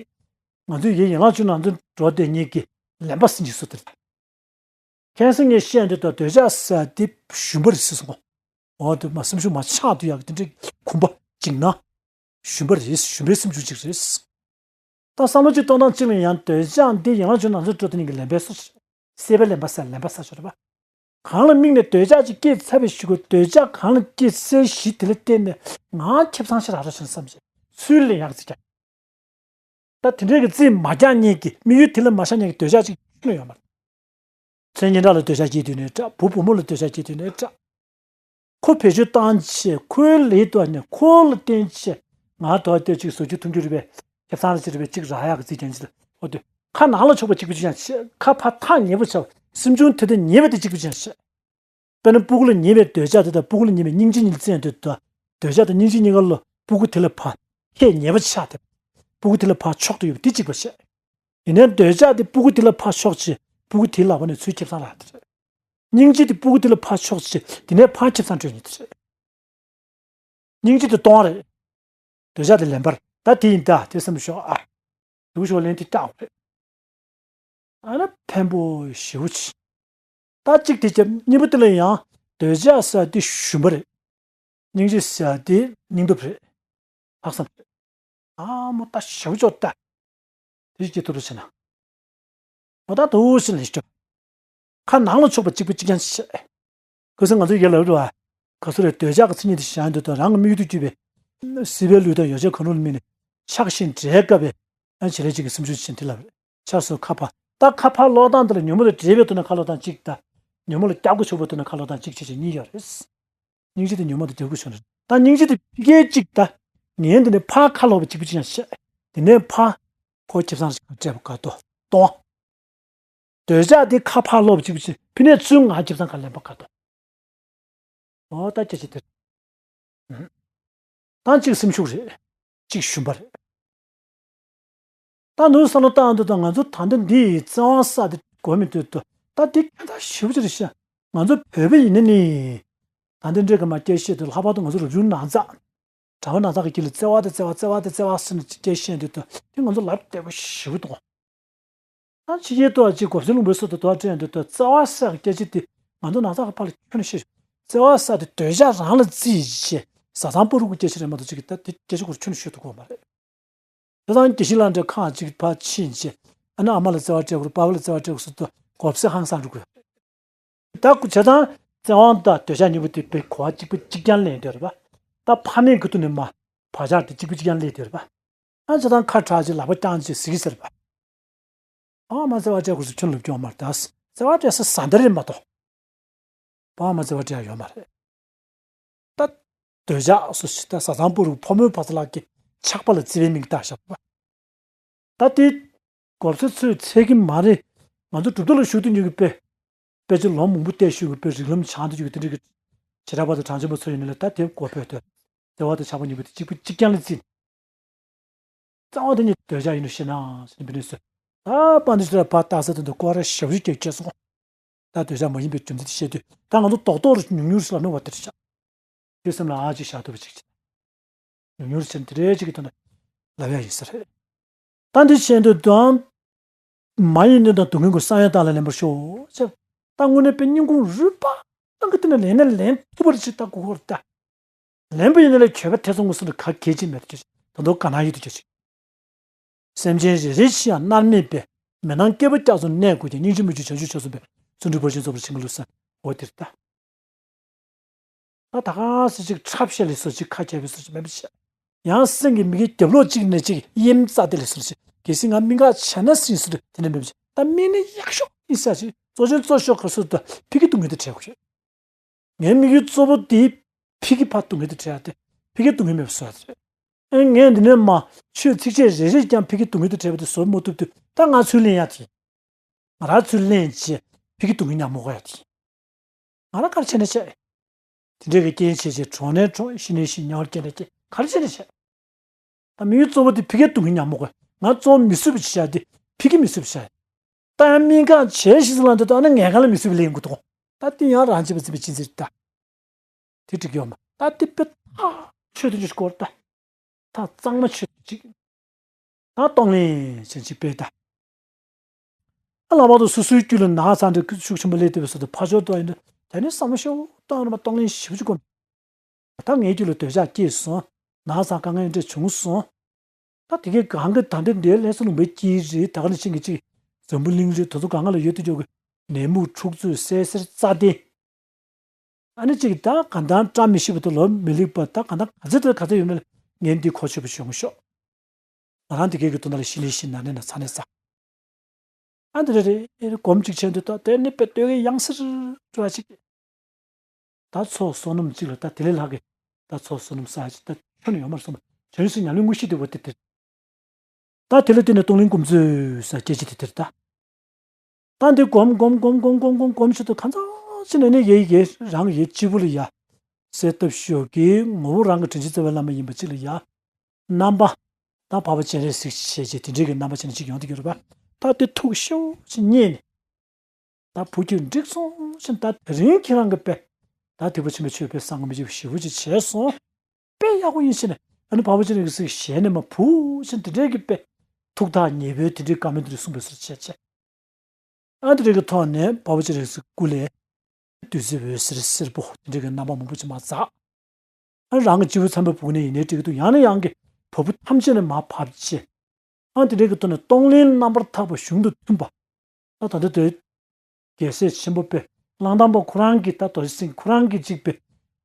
ང་ཚོའི་ཡིན་ཡན་ལག་བཅུ་ནང་ཚུད་འགྲོ་བསྡད་མཁན་གྱི་ལེན་པ་ཟེར་གྱི་སུ་དེ་རེད། ཁྱེད་ཚོ་ངས་བཤད་འདོད་དོ་འདོད་ཆགས་ཟེར་དེ་ཞུམ་པ་རེད་ཟེར་སོང་། འོ་དེ་མ་སེམས་ཤུགས་མ་ཆག་དུས་ཡག་དེ་འདྲའི་གོམ་པ་བཅིངས་ན། ཞུམ་པ་རེད་ཞུམ་པའི་སེམས་ཤུགས་ཅིག་རེད། ད་བསམ་བློ་ཅིག་གཏོང་སྟངས་གཅིག་ལ་ཡང་འདོད་ཆགས་འདི་ཡན་ལག་བཅུ་ནང་ཚུད་འགྲོ་དེ་ཉིད་ཀྱི་ལེན་པའི་སོ། སྲེད་པའི་ལེན་པ་ཟེར་ལེན་པ་ཟེར་ཆོག་རེད་པ། གང་ལ་དམིགས་ནས་འདོད་ཆགས་ཅིག་སྐྱེས་ཚར་བའི་གཞུག་གུ་འདོད་ཆགས་གང་ལ་སྐྱེས་ཚར་གཞི་དེ་ལ་བརྟེན་ནས་ངའང་ཁེ་བཟང་ཞིག་རག་རོགས་བྱས་ན་བསམ་བྱས་ཚུལ་ལ་ཡག་ཅིག་ཀྱང་། ད་དེ་འདྲའི་གི་རྩིས་མ་རྒྱག་མཁན་གྱི་དམིགས་ཡུལ་དེ་ལ་མ་བཞག་མཁན་གྱི་འདོད་ཆགས་ཅིག་ཁྱོན་ནས་ཡོད་མ་རེད། མཚན་སྙན་གྲགས་ལ་འདོད་ཆགས་སྐྱེས་དུས་ནས་འདྲ་བུ་བུ་མོ་ལ་འདོད་ཆགས་སྐྱེས་དུས་ནས་འདྲ། ཁོ་བེད་སྤྱོད་བཏང་བྱས་ཁོའི་ལས་དོན་ནས་ཁོ་ལ་བརྟེན་བྱས་ང་དོ་ལྟོས་ཅིག་བཟོ་རྒྱུ་འཐུང་རྒྱུ་རེད་པས་ཁེ་བཟང་རེ་ཅིག་རེད་པས་ཅིག་རག་ཡག་གི་རྩིས་རྒྱན་ཅིག་ལ་ཨོ་དེ་ཁ་ནང་ལ་ཕྱོགས་པ་གཅིག་པུ་ཅིག་ཀྱང་བྱས་ཁ་ཕར་ཐག་ཉེ་པོ་བྱས་སེམས་བྱུང་དེ་དང་ཉེ་བའི་དེ་གཅིག་པུ་ཅིག་ཀྱང་བྱས། དཔེར་ན་སྤུ་གུ་ལ་ཉེ་བའི་འདོད་ཆགས་དེ་དང་སྤུ་གུ་ལ་ཉེ་བའི་སྙིང་རྗེ་གཉིས་ལ་བརྩོན་འདོད་དང་འདོད་ཆགས་དང་སྙིང་རྗེ་གཉིས་ཀ་ལ་སྤུ་གུ་དེ་ལ་ཕར་ཁས་ཉེ་བ་ཆགས་ཏེ་སྤུ་གུ་དེ་ལ་ཕར་ཕྱོགས་ཏེ་ཡོད་པ་དེ་གཅིག་པ་བྱས། ཡིན་ནའི་འདོད་ཆགས་དེ་སྤུ་གུ་དེ་ལ་ཕར་ཕྱོགས་བྱས་སྤུ་གུ་དེའི་ལག་པ་ནས་ཚུར་ཁེ་བཟང་རག་དེ་རེད། སྙིང་རྗེ་དེ་སྤུ་གུ་དེ་ལ་ཕར་ཕྱོགས་བྱས་དེ་ནས་ཕར་ཁེ་བཟང་སྤྲོད་ཉེ་དེ་རེད། སྙིང་རྗེ་དེ་གཏོང་རེད། འདོད་ཆགས་དེ་ལེན་པར་ད་དེ་ཡིན་ད་དེ་བསམ་ཤོག་ཨ། དུག་ཤོག་ལན་དེ་བཏགས་རེད། ཨ་ན་ཕན་པོ་ཞེ་བོ་ཆེ། ད་གཅིག་དེ་རྒྱབ་གཉིས་པ་དེ་ལ་ཡང་འདོད་ཆགས་ཟེར་དེ་ཞུམ་པ་རེད། སྙིང་རྗེ་ཟེར་དེ་སྙིང་སྟོབས་རེད། ལྷག་བསམ་རེད། ཨ་མོ་ད་ཞེ་བོ་ཅོག་ལྟ། དེ་ཞིག་སྐྱེ་ཐུབ་རེ་བྱས་ན། ང་ད་དུ་ཞིག་ལས་སྐྱོ། ཁ་ནང་ལ་ཕྱོགས་པ་གཅིག་པུ་གཅིག་རྐྱང་བྱས། ཁ་སང་ང་ཚོ་ཡར་ལབ་རེད་བ། ག་སུ་རེད་འདོད་ཆགས་ཀྱི་མཚན་ཉིད་དེ་བཞག་འདོད་དང་རང་གི་དམིགས་ཡུལ་དུ་གྱུར་པའི། སྲིད་པའི་ལུས་དང་ཡོ་བྱད་གང་རུང་ལ་དམིགས་ནས་ཆགས་ཞེན་འདྲེས་དཀའ་བའི། ཨ་བྱེད་ལས་གཅིག་གི་སེམས་བྱུང་ཅན་དེ་ལ་རེད། ཆགས་སུ་ཁ་ཕར། ད་ཁ་ཕར་སློག་སྟངས་དེ་ལ་ཉོན་མོངས་དང་འདྲེས་པའི་ཐོག་ནས་ཁ་སློག་སྟངས་གཅིག་དང་། ཉོན་མོངས་ལ་སྐྱབས་དགོས་ཆོག་པའི་ཐོག་ནས་ཁ་སློག་སྟངས་གཅིག་བྱས་བྱས་གཉིས་ཡོད་རེད། སྙིང་རྗེ་དེ་ཉོན་མོངས་དང་འདྲེས་དགོས་ཆོག་ནས། ད་སྙིང་རྗེ་དེ་ཕི་གའི་གཅིག་ད། ངན་དེ་ནས་ཕར་ཁ་སློག་པ་གཅིག་པུ་གཅིག་ཡང་བཤད། དེ་ནས་ཕར། ཁོ་ཁེ་བཟང་ཞིག་སྤྲད་པ་དགའ་ཏོ། གཏོང་བ། འདོད་ཆགས་དེ་ཁ་ཕར་སློག་པ་གཅིག་པུ་ཅིག་ཕི་ནས་ཚུར་ང་ཁེ་བཟང་ག་ལེན་པ་དགའ་ཏོ། འོ་ད་སྐད་ཆ་དེ་རེད། ད་གཅིག་སེམས་ཤུགས་རེད། གཅིག་ཞུམ་པ་རེད། ད་ནུས་བསམ་བློ་བཏང་འདུག་ད་ང་ཚོ་ད་ལྟ་འདི་ཡི་བཙན་དབང་ས་དེ་གོ་མི་འདུག་ད་ད་དེ་ཁྱད་མཚར་ཞེ་པོ་ཅིག་རེད་ཤག་ང་ཚོ་བོད་པ་ཡིན་ན་ནི། ད་འདི་འདྲའི་གི་མ་སྐད་བཤད་དུས་ལྷག་པར་དུ་ང་ཚོ་རབ་བྱུང་ན་ཚ། གྲྭ་པ་ན་ཚ་གི་དཀྱིལ་ལ་བརྩེ་བ་དང་བརྩེ་བ་བརྩེ་བ་དང་བརྩེ་བ་ཟེར་ནས་སྐད་བཤད་འདུག་ད་དེ་ང་ཚོ་ལབ་བདེ་པོ་ཞེ་པོ་འདུག་ད་ཕྱི་རྒྱལ་ཏོག་ཅིག་གོ་ས་ལུང་པའི་སོ་དུ་དོ་སྤྲད་འདུག་ད་བརྩེ་བ་ཟེར་གི་སྐད་ཆ་དེ་ང་ཚོ་ན་ཚ་གི་ཕར་ལ་ཁྱོན་ནས་བཤད། བརྩེ་བ་ཟེར་དེ་འདོད་ཆགས་རང་ལ་བརྩིས་བྱས་བཟའ་ཚང་བར་གྱི་སྐད་ཆ་རེད་མ་གཏོགས་ཅིག་གི་ད་དེ་སྐད་ཆ་ཁོ་རང་ཁྱོན་ནས་ཤོད་ཐུབ་ཀྱི་ཡོད་མ་རེད། ད་ཐང་དགེ་བཤེས་ལགས་འདྲ་ཁག་ཅིག་ཕར་ཕྱིན་རྗེས་ཨ་ནི་ཨ་མ་ལ་བརྩེ་བ་སྤྲད་དགོས་རེད། པ་ཕ་ལ་བརྩེ་བ་སྤྲད་དགོས་ཟེར་དུས་གོ་ས་ཧང་སང་འགྲོ་གི་ཡོད་རེད། ད་ཁོ་བྱས་ཙང་བཙན་དབང་དང་འདོད་ཆགས་གཉིས་པོ་དེ་བའི་གོ་བ་གཅིག་པ་གཅིག་རྐྱང་ལེན་འདོད་རེད་པ། ད་ཕ་མའི་གི་ཐོག་ནས་མ་བག་ཆགས་དེ་གཅིག་པ་གཅིག་རྐྱང་ལེན་འདོད་རེད་པ། ཨ་བྱས་ཙང་ཁ་གྲག་ཅིག་ལག་པ་བརྐྱངས་ཅིག་ཟིག་ཟེར་པ། ཨ་མ་བརྩེ་བ་སྤྲད་དགོས་ཟེར་ཁྱོན་ལ་སྐྱོན་མ་རེད་ད། བརྩེ་བ་སྤྲད་ས་བཟའ་ཟླ་རེད་མ་གཏོགས། ཕ་མ་བརྩེ་བ་སྤྲད་ཡ་ཡོད་མ་རེད། ད། འདོད་ཆགས་སུ་ཞིག་ད་བཟའ་ཚང་བར་གྱི་ཕོ་མོའི་བར་དུ་ལག་གི་ཆགས་པ་ལ་བརྩེ་བའི་མིང་བཏགས་བཞག་པ། ད་དེ། གོ་ས་ཚོས་འཚོལ་གྱི་མ་རེད། ང་ཚོ་གྲུབ་ཐོབ་ལ་ཞུགས་དུས་ཉུལ་གྱི་དཔེ། དཔེ་ཆ་ལོ་མང་པོ་བལྟས་ཞུགས་ཀྱི་དཔེ་རིགས་ལམ་སྦྱང་དུ་ཡོད་ཀྱི་དེ་འདྲ་གི། བྱེ་བྲག་པ་དང་གྲངས་ཅན་པ་ཚོ་ཡིན་ན་ལ་ད་དེ་གོ་བོད་དོན། བདེ་བ་དང་ཆགས་པ་གཉིས་པོ་དེ་གཅིག་པུ་གཅིག་རྐྱང་ལ་བརྩིས་ནས། རྩ་བ་དེ་ཉིད་འདོད་ཆགས་ཡིན་ནོ་ཞེ་ན་ཟེར་ནས་འབད་ནས་སོ། ད་པ་འདི་ཚོ་ལ་ཕར་ལྟ་ས་དེ་འདུག་སྐོར་ར་ཞབས་ཞུ་སྐྱེལ་སྐྱེལ་སོང་། ད་འདོད་ཆགས་མ་ཡིན་པའི་རྒྱུ་མཚན་དེ་བཤད་དུས་ད་ང་ཚོ་རྡོག་རྡོག་རུ་ཉུང་ཉུང་རུ་ལ་ནོར་བ་དེར་བཞག་དེ་སེམས་ལ་ཨ་ཅིག་བཞག་ཐུབ་པ་ཅིག་བྱེད། ཉུང་ཉུང་རུ་བྱས་ནས་དེ་འདྲའི་ཅིག་གི་དོན་དུ་ལབ་ཡ་ཡིན་ས་རེད། ད་འདི་བཤད་འདོད་དང་། མ་ཡིན་གནོད་དང་སྡུག་བསྔལ་ཀུན་བསམ་ཡས་དག་ལས་ལེན་པར་ཤོག་ཅེས། ད་དངོས་གནས་པའི་སྙིང་ཁུང་རུས་པ་ནང་གི་དེ་ནས་ལེན་ན་ལེན་ཐུབ་པར་ཅིག་ད་གོ་གོ་རེད་ད། ལེན་པ་ཡིན་ན་ལས་གྱོད་པ་ཐེ་ཚོམ་ངོ་སོ་ནས་ག་གལ་ཆེ་མེད་དུ་ད་དུང་ག་ན་ཡོད་དུ་ཁྱོད་ཅིག་སེམས་ཅན་རེ་རེ་ཕྱི་ཡང་མནར་མེད་པའི། མི་སྣང་སྐྱེ་བོ་སྐྱབས་སུ་གནས་དགོས་ཀྱང་། སྙིང་རྗེ་མོས་གུས་བྱང་ཆུབ་མཆོག་གསུམ་པའི། བརྩོན་འགྲུས་དཔའ་ཆེན་རྫོགས་པར་བྱིན་གྱིས་བརླབ་ཟེར། འོ་དེ་རེད་ད། ད་ད་ག་སེ་ཅིག་འཁྲབ་བཤད་ལས་སོ་ཅིག་ཁ་རྒྱབ་པའི་སོ་ཅིག་མེད་པ་བཤད། ཡང་སེམས་ཀྱི་མི་དགེ་རྒྱབ་ལོག་ཅིག་ནས་ཅིག་གཡེམ་རྩ་དེ་ལས་སོ་ཅིག་གལ་སྲིད་ང་མི་དགའ་བྱས་ན་སྲིད་སུ་དེ་ནས་མེད་པ་བཤད། ད་མི་ནི་ཡག་ཤོས་ཡིན་ས་ཅིག་གཙོ་ཆེན་གཙོ་ཤོས་ག་སུ་ད་ཕི་གི་སྡུག་བསྔལ་དེ་འཕྲད་དགོས་ཤོད། ངའི་དམིགས་ཡུལ་གཙོ་བོ་དེ་ཕི་གི་ཕ་སྡུག་བསྔལ་དེ་འཕྲད་ཡ་དེ་ཕི་གི་སྡུག་བསྔལ་མེད་པ་བཟོ་ཡ་དེ་རེད། ཨེ་ངས་འདི་ནས་མ་ཆོས་ཚིགས་བཅད་རེ་རེས་ཀྱང་ཕི་གི་སྡུག་བསྔལ་དེ་འཕྲད་པ་དེ་བཟོ་མ་ཐུབ་དུས་ད་ང་ཚུར་ལེན་ཡ་དེ། ང་རང་ཚུར་ལེན་བྱས་ཕི་གི་སྡུག་བསྔལ་མཉམ་མོ་གོ་ཡ་དེ། ང་རང་ག་རེ་བྱས་ནས་བྱས། དེ་འདྲའི་གི་རྐྱེན་བྱས་བྱས་གྲོངས་ནས་གྲོངས་ཤི་ནས་ཤི་དམྱལ་བར་སྐྱེས་ནས་སྐྱེས་ག་རེ་བྱས་ནས་བྱས། ད་དམིགས་ཡུལ་གཙོ་བོ་དེ་ཕི་གའི་སྡུག་བསྔལ་མཉམ་མོ་གོ་ང་གཙོ་བོ་མི་བཟོད་པ་བྱས་ཏེ་ཕི་གི་མི་བཟོད་པ་བྱས། ད་ཡང་སྨན་ཁང་བྱས་ཤི་ཟིན་ལ་འདི་ད་ནི་ངན་ཁང་ལ་མི་བཟོད་པ་ལེན་དགོས་དོ། ད་དེ་ཡང་རང་བྱས་པ་བརྩིས་པའི་ཅི་ཟེར་ད། དེ་འགྲིག་ཡོད་མ་ད་དེ་དཔེ་ཐག་ཆོད་དུ་འཇུག་སྐོར་ད། ད་གཙང་མ་ཆོད་དུ་ཅིག་ད་གཏོང་ལེན་བྱེད་ཅིག་དཔེ་ད། ཨ་ལ་བར་དུ་སོ་སོའི་རྒྱུད་ལ་ན་ཚ་འདྲ་ཤུགས་ཆེན་པོ་སླེབས་བསྡད་པའི་སོ་དེ་ཕར་ཕྱོགས་ཏུ་ཡིན་དུས་དེ་ནས་བསམ་བློ་ཤོར་བཏང་རུ་མ་གཏོང་ལེན་ཞིབ་ཅིག་དགོས། ད་ངའི་རྒྱུད་ལ་འདོད་ཆགས་སྐྱེས་སོང་། ན་ཚ་དཀའ་ངལ་འདྲ་བྱུང་སོང་། ད་དེ་གའི་གང་གི་ད་འདི་འདིའི་ལྷ་ས་ལུང་པའི་དཀྱིལ་རེད། ད་ག་ནང་བཞིན་གྱི་ཅིག་འཛམ་བུ་གླིང་རེད། དེ་ཚོ་གང་ག་ལ་ཡོད་དུ་འཇོག་གི་ནད་མུག་འཁྲུག་རྩོད་བསད་གསེར་རྩ་དེ། ཨ་ནི་ཅིག་ད་གང་ལྟར་བཀྲ་མི་ཤིས་པ་དང་ལོ་མི་ལེགས་པ་ད་གང་ལྟར་ག་ཚོད་དང་ག་ཚོད་ཡོད་མེད་ལ་ངས་འདི་གོ་ཆོད་པ་ཞུ་མི་ཤོག་ང་རང་དེ་གའི་གི་དོན་དག་ལ་ཤི་ནས་ཤི་ན་ནས་ན་ཚ་ནས་ཚ། ཨ་འདི་རེ་རེ་སྒོམ་གཅིག་བྱས་འདུག་ད་དེ་ནི་དཔེ་ལྟོས་གི་ཡང་སེ་རུ་བ་ཅིག་ད་ཚོགས་བསོད་ནམས་གཅིག་ལ་ད་དེ་ལས་ལྷག་གི་ད་ཚོགས་བསོད་ནམས་ས་ཅིག་ད་ཁྱོན་ནས་ཡོད་མ་རེད་སོང་བ་བྱང་སེམས་ཉམས་ལེན་དངོས་གཞི་དེ་བོ་དེ་དེ། ད་དེ་ལ་བརྟེན་ནས་གཏོང་ལེན་སྒོམ་མཛོད་ས་སྐད་ཆ་དེ་དེར་ད། ད་འདི་སྒོམ་སྒོམ་སྒོམ་སྒོམ་སྒོམ་སྒོམ་སྒོམ་ཆེད་དུ་གང་ཚང་ཕྱིན་ནས་ནི་ཡེ་ཡེ་རང་ཡེ་སྤྱི་བོ་ལ་ཡ། གསལ་བཏབ་ཤོག་གི་ངོ་བོ་རང་གི་དྲིན་ཅན་རྩ་བའི་བླ་མ་ཡིན་པ་གཅིག་ལ་ཡ། རྣམ་པ། ད་འཕགས་པ་སྤྱན་རས་གཟིགས་ཞེས་བྱས་དེ་འདྲའི་གི་རྣམ་པ་ཅན་གཅིག་ཡོང་དུ་གྱུར་པ། ད་དེ་ཐུགས་ཤོག་ཅིག་རྙེད་ནས། ད་བུ་ཁྱོད་འགྲིག་སོང་ཞེས་ད་དེ་རིང་ཁྱེད་རང་གི་དཔེ། ད་དེ་བུ་ཆེན་པོའི་ཆོས་དཔེ་བསམ་གི་མི་བྱེད་པ་ཞེ་པོ་ཅིག་བྱས་སོང་། དཔེ་ཡག་པོ་ཡིན་ཞེས་ནས་ཨ་ནི་འཕགས་པ་སྤྱན་རས་གཟིགས་ཞལ་ནས་མ་བུ་ཆེན་དེ་འདྲའི་གི་དཔེ། ཐུགས་ཐག་ཉེ་བོའི་དེ་འདྲའི་བཀའ་མོལ་དེ་འདྲ་གསུངས་པའི་ཟུར་བྱས་བྱས། ཨ་དེ་འདྲའི་གི་ཐོག་ནས་འཕགས་པ་སྤྱན་རས་གཟིགས་སྐུ་ལས། བདུད་རྩི་འོད་ཟེར་སེར་པོ་དེ་འདྲའི་གི་རྣམ་པ་མང་པོ་ཅིག་མར་འཛག་ཨ་རང་གི་སྤྱི་བོ་མཚན་པོའི་བུག་ནས་ཡིན་ནའི་འགྲིག་གི་འདུག་ཡང་ནས་ཡང་གི་བ་སྤུ་ཐམས་ཅད་ནས་མར་བབས་བྱས། ཨ་དེ་འདྲའི་གི་ཐོག་ནས་གཏོང་ལེན་རྣམ་པར་དག་པ་གཞུང་དང་མཐུན་པ། ད་ད་ལྟ་དེ། རྒྱལ་སྲས་ཆེན་པོ་དཔེ་གླང་དར་མ་ཁོ་རང་གི་ད་རྡོ་རྗེ་སེང་གེ་ཁོ་རང་གི་ཅིག་དཔེ་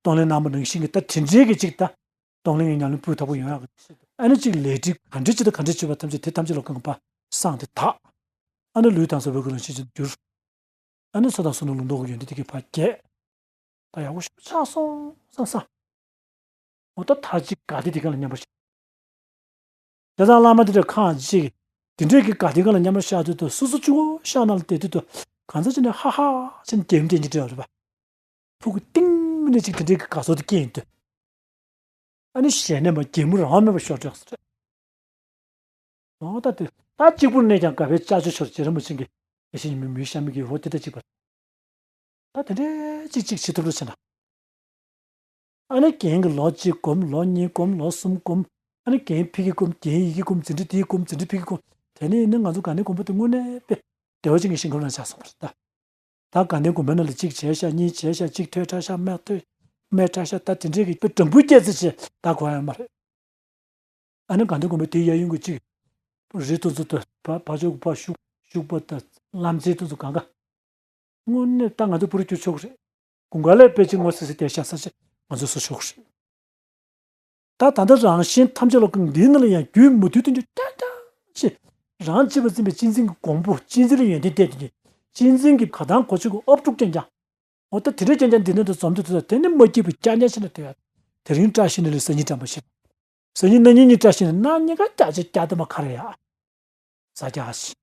གཏོང་ལེན་གནང་བ་ནང་བཞིན་གི་ད་དེ་འདྲའི་གི་ཅིག་ད་གཏོང་ལེན་གྱི་ཉམས་ལེན་སྤུས་དག་པོ་ཡོང་ཡག་གི་ཆེད་དུ་ཨ་ནི་ཅིག་ལས་སྒྲིབ་ག་འདྲ་ཅིག་དང་ག་འདྲ་ཅིག་པ་ཐམས་ཅད་དེ་ཐམས་ཅད་ལ་གང་པ་སངས་ཏེ་དག་ཨ་ནི་ལུས་དང་ཟབ་པའི་གོ་ལ་ཤེས་ཅན་དུ་གྱུར། ཨ་ནི་ཚོགས་དང་བསོད་ནམས་ལུང་རྟོགས་ཀྱི་ཡོན་ཏན་དེ་གའི་ཕར་རྒྱས། ད་ཡག་པོ་ཞིག་ཆགས་སོང་བསམ་བསམ། འོ་ད་ད་ཅིག་དགའ་བདེ་དེ་ག་ལ་མཉམ་པར་བཞག་བྱས་ཙང་བླ་མ་དེ་འདྲ་ཁག་ཅིག་དེ་འདྲའི་གི་དགའ་བདེ་ག་ལ་མཉམ་པར་བཞག་དུས་དུ་སོ་སོ་གཅིག་པོ་ཤག་ནང་ལ་བསྡད་དུས་དུ་གང་ཚ་ཅི་ནས་ཧ་ཧ་ཅི་ནས་གད་མོ་བསྟན་གྱི་འདྲ་བ་རེད་པ། ཕྲུ་གུ་སྟིང་མི་ནས་ཅིག་དེ་འདྲའི་གི་དགའ་ཚོར་དེ་སྐྱེས་ཡོང་དུས། ཨ་ནི་ཞལ་ནས་མ་གད་མོ་རང་མེད་པ་ཤོར་འགྲོ་ཟེར། འོ་ད་དེ་ད་གཅིག་པུར་གནས་ཀྱང་དགའ་བའི་ལྕགས་ཀྱུ་ཤོར་རྗེ་རིན་པོ་ཆེ་གི་ཡེ་ཤེས་ཉིད་མི་མུའི་ཤ་མིག་གི་འོ་དེ་ལྟ་གཅིག་པ། ད་དེ་འདྲའི་གཅིག་གཅིག་བྱེད་ཐུབ་རོགས་བྱས་ན། ཨ་ནི་རྒན་གྱི་ལོ་གཅིག་སྒོམ་ལོ་གཉིས་སྒོམ་ལོ་གསུམ་སྒོམ། ཨ་ནི་རྒན་ཕ་གི་སྒོམ་རྒན་ཡི་གེ་སྒོམ་འཛིན་གྲྭ་དེའི་སྒོམ་འཛིན་གྲྭ་ཕ་གི་སྒོམ་དེ་ནས་ཡིན་ན་ང་ཚོ་དགའ་ལྡན་དགོན་པ་དེ་དངོས་གནས་དཔེ་བདེ་བ་ཅན་གྱི་ཞིང་ཁམས་ནང་ཆགས་སོང་བ་རེད་ད། ད་དགའ་ལྡན་དགོན་པའི་ནང་ལ་གཅིག་བྱས་ཤག་གཉིས་བྱས་ཤག་གཅིག་ཐོས་དྲགས་ཤག་མེད་ཐོས་མེད་དྲགས་ཤག་ད་དེ་འདྲའི་གི་དཔེ་སྦྲང་བུའི་སྐྱེད་ཚལ་ཅིག་ད་གོ་ཡ་མ་རེད། ཨ་ནི་དགའ་ལྡན་དགོན་པའི་དེའི་གཡས་གཡོན་གྱི་གཅིག་རི་སྟོང་ཚོ་དང་བ་བ་ཅོག་གི་བ་ཤུག་ཤུག་པ་དང་ལམ་རྩེ་སྟོང་ཚོ་གང་ག་དངོས་གནས་ད་ང་ཚོ་པུ་རུ་སྐྱོར་ཆོག་གི་རེད། དགུན་ཁ་ལ་དཔེ་ཅིག་ངོ་སི་སི་བསྡད་ཤག་ས་ཆ་ང་ཚོ་བཟོ་ཆོག་གི་རེད། ད་ད་ལྟ་རང་གཞན་ཐམས་ཅད་ལ་ཀུན་འདིའི་ནང་ལ་ཡང་རྒྱུས་མུ་མཐུད་དུ་འཇུག་ཀྱང་ཀྱང་ཅེས། རང་གཅེས་པར་འཛིན་པའི་གཅེས་འཛིན་གྱི་གོང་བུ་གཅེས་འཛིན་ལ་ཡོན་ཏན་གཏད་དེ་གཅེས་འཛིན་གྱི་ག་དང་གོ་ཆོད་ཀྱི་ཨབ་དཀྲུག་ཀྱང་ཀྱང་། འོ་ད་དེ་འདྲ་ཀྱང་ཀྱང་འདི་ནང་དུ་འཛོམས་དུས་དེ་ནི་མ་སྐྱིད་པའི་ཀྱང་ཀྱང་ཕྱིན་ན་དེ་ཡང་། དེ་རིང་བཀྲ་ཤིས་ནི་ལས་སང་ཉིན་བཀྲ་མ་ཤིས། སང་ཉིན་གནངས་ཉིན་གཉིས་བཀྲ་ཤིས་ནི་གནངས་ཉིན་ཀ་ཀྱག་ཀྱག་ཀྱག་དེ་མ་ཁ་རེ་ཡ། ཟ་རྒྱག་ཤི།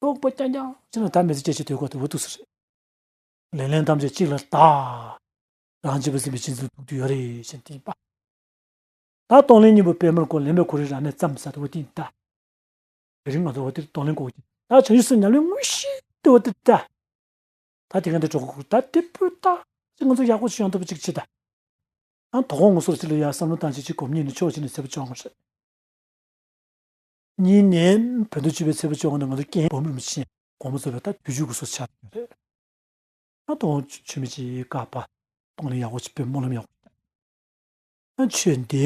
ལོག་པ་རྐྱང་རྐྱང་བྱས་ན་ད་མི་ཚེ་སྐྱེལ་ཆེད་སྡོད་དགོས་དེ་འུ་ཐུག་ས་རེད། ལེ་ལན་ཐམས་ཅད་གཅིག་ལ་བདག་རང་གཅེས་པར་འཛིན་པའི་གཅེས་འཛིན་ཐུག་དུས་ཡོད་རེད་ཅེས་དེ་ཡིན་པ། ད་གཏོང་ལེན་གཉིས་པོ་སྤེལ་མར་གོ་ལེན་པའི་གོ་རེ་ར་ནས་ཙམ་ཟ་དེ་བ་དེ་ཡིན་ད། དེ་རིང་ང་ཚོ་བ་དེ་གཏོང་ལེན་གོ་གི་ད་བྱང་ཆུབ་སེམས་ཉམས་ལེན་དངོས་གཞི་དེ་བ་དེ་ད། ད་དེ་ག་འདི་གྲོགས་གུར་ད་དེ་པོ་ད་ཅི་ང་ཚོ་ཡག་པོ་ཞིག་ཡོང་ཐུབ་པ་ཅིག་བྱེད་ད། ཨ་དོ་དགོང་ངོ་སོར་ཅི་ལ་ཡ་བསམ་བློ་བཏང་ཅིག་ཅིག་སྒོམ་གཉིས་ནས་ཕྱོགས་གཅིག་ནས་ཚེ་བ་སྐྱོང་བ་རེད། གཉིས་ནས་བོད་ཟླ་བཅུ་པའི་ཚེས་པ་བཅོ་ལྔ་ནས་ང་ཚོ་རྐྱེན་སྦོམ་རིན་པོ་ཆེ་དགོངས་པ་རྫོགས་པའི་ད་དུས་མཆོད་སྐུ་གཟུགས་ཆགས་ཡོད་རེད། ཨ་དོ་ཆོས་མི་གཅིག་བཀག་པ་གཏོང་ལེན་ཡག་པོ་ཅིག་དཔེ་སྨོན་ལམ་ཡག་པོ་ཅིག་ཨ་ཆོས་འདི་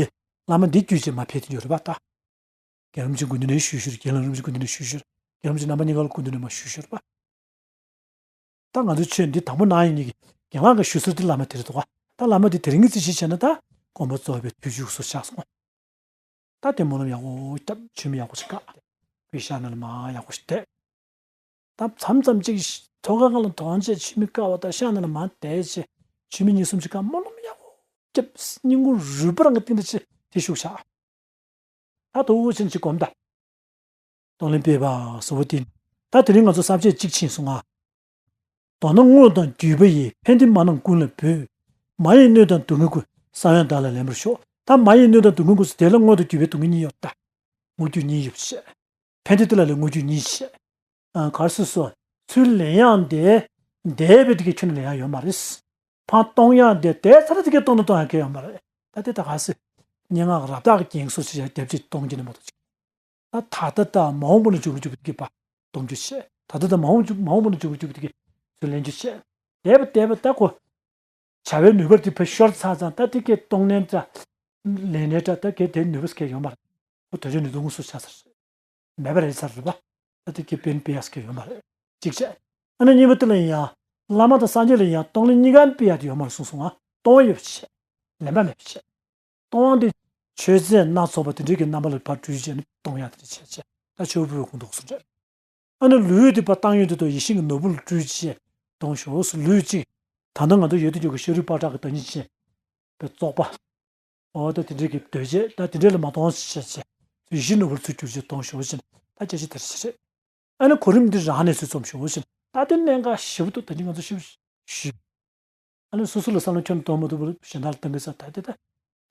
བླ་མ་འདི་བརྒྱུད་ཅིག་མ་ཕེབས་དུ་ཡོད་རེད་པ་ད། རྒན་རིན་པོ་ཆེ་སྐུ་མདུན་ནས་ཞུས་ཞུས་རྒན་ལགས་རིན་པོ་ཆེ་སྐུ་མདུན་ནས་ཞུས་ཞུས་རྒན་རིན་པོ་ཆེ་རྣམ་པ་གཉིས་ཀ་ལ་སྐུ་མདུན་ནས་མ་ཞུས་ཞུས་རེད་པ། ད་ང་ཚོའི་ཆོས་འདི་དང་པོ་ནང་ཡིན་ནི་གི་རྒན་ལགས་ཀྱི་ཞུ་སྲོལ་འདི་བླ་མ་དེ་རེད་འདུག་ག་ད་བླ་མ་འདི་དེ་རིང་གི་རྩིས་གཞི་བྱས་ན་ད་དགོངས་པ་རྫོགས་པའི་དུས་མཆོད་སྐུ་གཟུགས་ཆགས་སོང་། ད་དེ་སྨོན་ལམ་ཡག་པོ་བརྒྱབ་ཆོས་མི་ཡག་པོ་ཞིག་བཀག་དཔེ་ཤ་ན་ལ་མ་ཡག་པོ་ཞིག་བསྡད། ད་མཚམས་མཚམས་ཅིག་ཐོག་ཁ་ཁ་ལ་དོང་ཆེ་ཆོས་མི་བཀག་པ་ད་ཤ་ན་ལ་མ་བསྡད་ཆེ་ཆོས་མི་གཉིས་གསུམ་ཞིག་བཀག་སྨོན་ལམ་ཡག་པོ་བརྒྱབ་སྙིང་ཁུང་རུས་པ་རང་གི་སྟེང་དུ་ཆེ་དེ་ཤུགས་ཆག་ད་དོ་བོ་ཆེན་ཅིག་སྒོམ་ད། གཏོང་ལེན་སྤེལ་བ་གཟུ་བོ་བསྟེན། ད་དེ་རིང་ང་ཚོ་ས་བཅད་གཅིག་ཕྱིན་སོང་ང་། མདོར་ན་དངོས་དང་བརྒྱུད་པ་ཡི། ཕན་བདེ་མ་གནང་ཀུན་ལ་འབུལ། མ་ཡི་གནོད་དང་སྡུག་བསྔལ་ཀུན། ས་ཡང་བདག་ལ་ལེན་པར་ཤོག་ད་མ་ཡི་གནོད་དང་སྡུག་བསྔལ་ཀུན་ཟེར་དེ་ལ་དངོས་དང་བརྒྱུད་པའི་སྡུག་བསྔལ་གཉིས་ཡོད་ད། དངོས་བརྒྱུད་གཉིས་ཡོད་བཤད། ཕན་བདེ་དེ་ལ་ལས་དངོས་བརྒྱུད་གཉིས་བཤད། ཨ་གར་སོ་སོ། ཚུར་ལེན་ཡང་དེ། འདས་པའི་དེ་གའི་ཁྱོན་ནས་ལེན་ཡང་ཡོད་མ་རེད། ཕར་གཏོང་ཡང་དེ་དེ་ཚར་དེ་གའི་གཏོང་ན་གཏོང་ཡང་གལ་ཡོད་མ་རེད། ད་དེ་ད་ག་སེ། སྙན་ངག་རབ་བཏགས་ཀྱི་རྒྱན་སོགས་ཞེས་བྱ་དེབ་ཅིག་གཏོང་རྒྱུ་ནི་མ་གཏོགས་ཅིག་ད་ད་ལྟ་དང་མ་འོངས་པ་ན་འབྱུང་གི་འཇུག་པའི་དེ་གའི་པ་གཏོང་རྒྱུ་བཤད། ད་ལྟ་དང་མ་འོངས་འཇུག་མ་འོངས་པ་ན་འབྱུང་གི་འཇུག་པའི་དེ་གའི་ཚུར་ལེན་རྒྱུ་བཤད། འདས་པ་འདས་པ་ད་ཁོ། བྱ་བའི་ནུས་པ་དེ་ཕར་ཤོར་ཚར་ཙང་ད་དེ་གའི་གཏོང་ལེན་འདྲ། ལེན་ལེན་འདྲ་ད་གའི་དེ་ནུས་པ་སྐྱེ་ཡོང་མ་རེད། ཁོ་དོན་ཆེན་ནུས་སྟོབས་ངོ་སོ་ཆགས་ཚར་རེད། མེད་པ་རེད་ཚར་རེད་པ། ད་དེ་གའི་དཔེ་དཔེ་ཡག་སྐྱེ་ཡོང་མ་རེད། གཅིག་བྱས། ཨ་ནི་གཉིས་པ་དེ་ལ་ཡིན་ཡང་བླ་མ་དང་སངས་རྒྱས་ལ་ཡིན་ཡང་གཏོང་ལེན་གཉིས་ཀ་སྤེལ་ཡག་དེ་ཡོད་མ་རེད་གསུངས་སོང་ང་། གཏོང་བ་ཡོད་པ་བྱས། ལེན་པ་མེད་པ་བྱས། གཏོང་བ་འདི་མཆོད་རྫས་སྣ་ཚོགས་པ་དེ་འདྲའི་གི་རྣམ་པ་ལ་ཕར་སྤྲུལ་བྱས་ནས་གཏོང་ཡག་དེ་འདྲ་བྱས་བྱས་ད་མཆོད་པའི་གུང་དུ་གསུངས་རེད། ཨ་ནི་ལུས་འདི་པ་བཏང་ཡོད་དེ་དོ་ཡིད་བཞིན་གྱི་ནོར་བུ་ལ་སྤྲུལ་ཅེས་གཏོང་ཞོག་ཟེར། ལུས་གཅིག་ད་ལྟ་ང་ཚོ་ཡོད་དུ་འཇུག་གི་ཤ་རུས་པགས་དྲག་གི་བདག་ཉིད་ཅན་པའི་བཙོག་པ། འོ་ད་དེ་འདྲའི་གི་འདོད་བྱེད་ད་དེ་འདྲའི་ལ་མ་གཏོང་ཞེས་བྱས། ཡིད་བཞིན་ནོར་བུར་ཚུར་གྱུར་ཅེས་གཏོང་ཞོག་ཅེས་ད་སྐད་ཆ་དེ་རེད་ཟེར། ཨ་ནི་གོ་རིམ་འདི་རང་ནས་ཚུར་རྩོམ་ཞོག་ཅེས་ད་དེ་གནད་འགག་ཞེ་པོ་འདུག་ད་ཅི་ང་ཚོ་ཞིབ་ཞིབ། ཨ་ནི་སོ་སོ་ལ་བསམ་བློ་ཁྱོན་གཏོང་མ་ཐུབ་པར་གཞན་དག་ལ་གཏོང་གི་ས་ད་དེ་ད་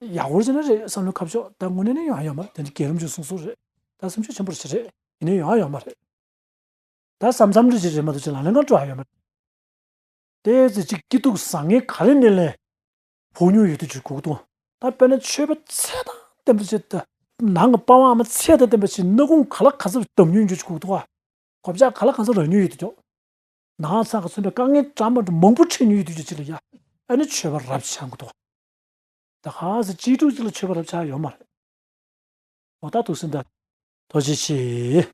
ཡག་པོ་ཟེར་ན་རེད། བསམ་བློ་ཁ་ཕྱོགས་ད་དངོས་གནས་ནས་ཡོང་ཡ་ཡོད་མ་རེད། དེ་འདྲ་རྒན་རིན་པོ་ཆེས་གསུངས་སོང་རེད། ད་སེམས་ཤུགས་ཆེན་པོ་རེད་བྱེད་རེད། ཡིན་ནའི་ཡོང་ཡ་ཡོད་མ་རེད། ད་བསམ་བསམ་འདྲ་ཅིག་རེད་མ་གཏོགས་ཅིག་ལག་ལེན་གང་འགྲོ་ཡ་ཡོད་མ་རེད། དེ་ཚེ་གཅིག་སྐྱིད་སྡུག་བཟང་ངན་ག་རེ་ནས་ལས་ཕོག་མྱོང་ཡོད་དུ་ཅིག་གོ་གི་འདུག་ད་དཔེར་ན་ཆོས་པ་ཚད་དང་ལྡན་པ་ཅིག་ད་ནང་གི་པ་ཝང་ཨ་མ་ཚད་དང་ལྡན་པ་ཅིག་སྣ་ཁུང་ག་ལ་ག་ཚོད་བསྡམས་མྱོང་ཡོད་ཅིག་གོ་གི་འདུག་ག་གོ་ཆ་ག་ལ་ག་ཚོད་རག་མྱོང་ཡོད་དུ་ཅོག་ནང་ཚང་ག་ཚོད་པའི་དཀའ་ངལ་འདྲ་མ་འདྲ་མང་པོ་འཕྲད་མྱོང་ཡོད་དུ་ཅོག་ཅིག་ལ་ཡ། ཨ་ནི་ཆོས་པ་རབ་ཆགས་གི་འདུག་ད་ག་ཚོད་གཅིག་སྒྲུབ་ཅིག་ལ་ཆོས་པ་རབ་ཆགས་ཡོད་མ་རེད། འོ་ད་ཐུགས་སེམས་ད། ཐུགས་རྗེ་ཆེ།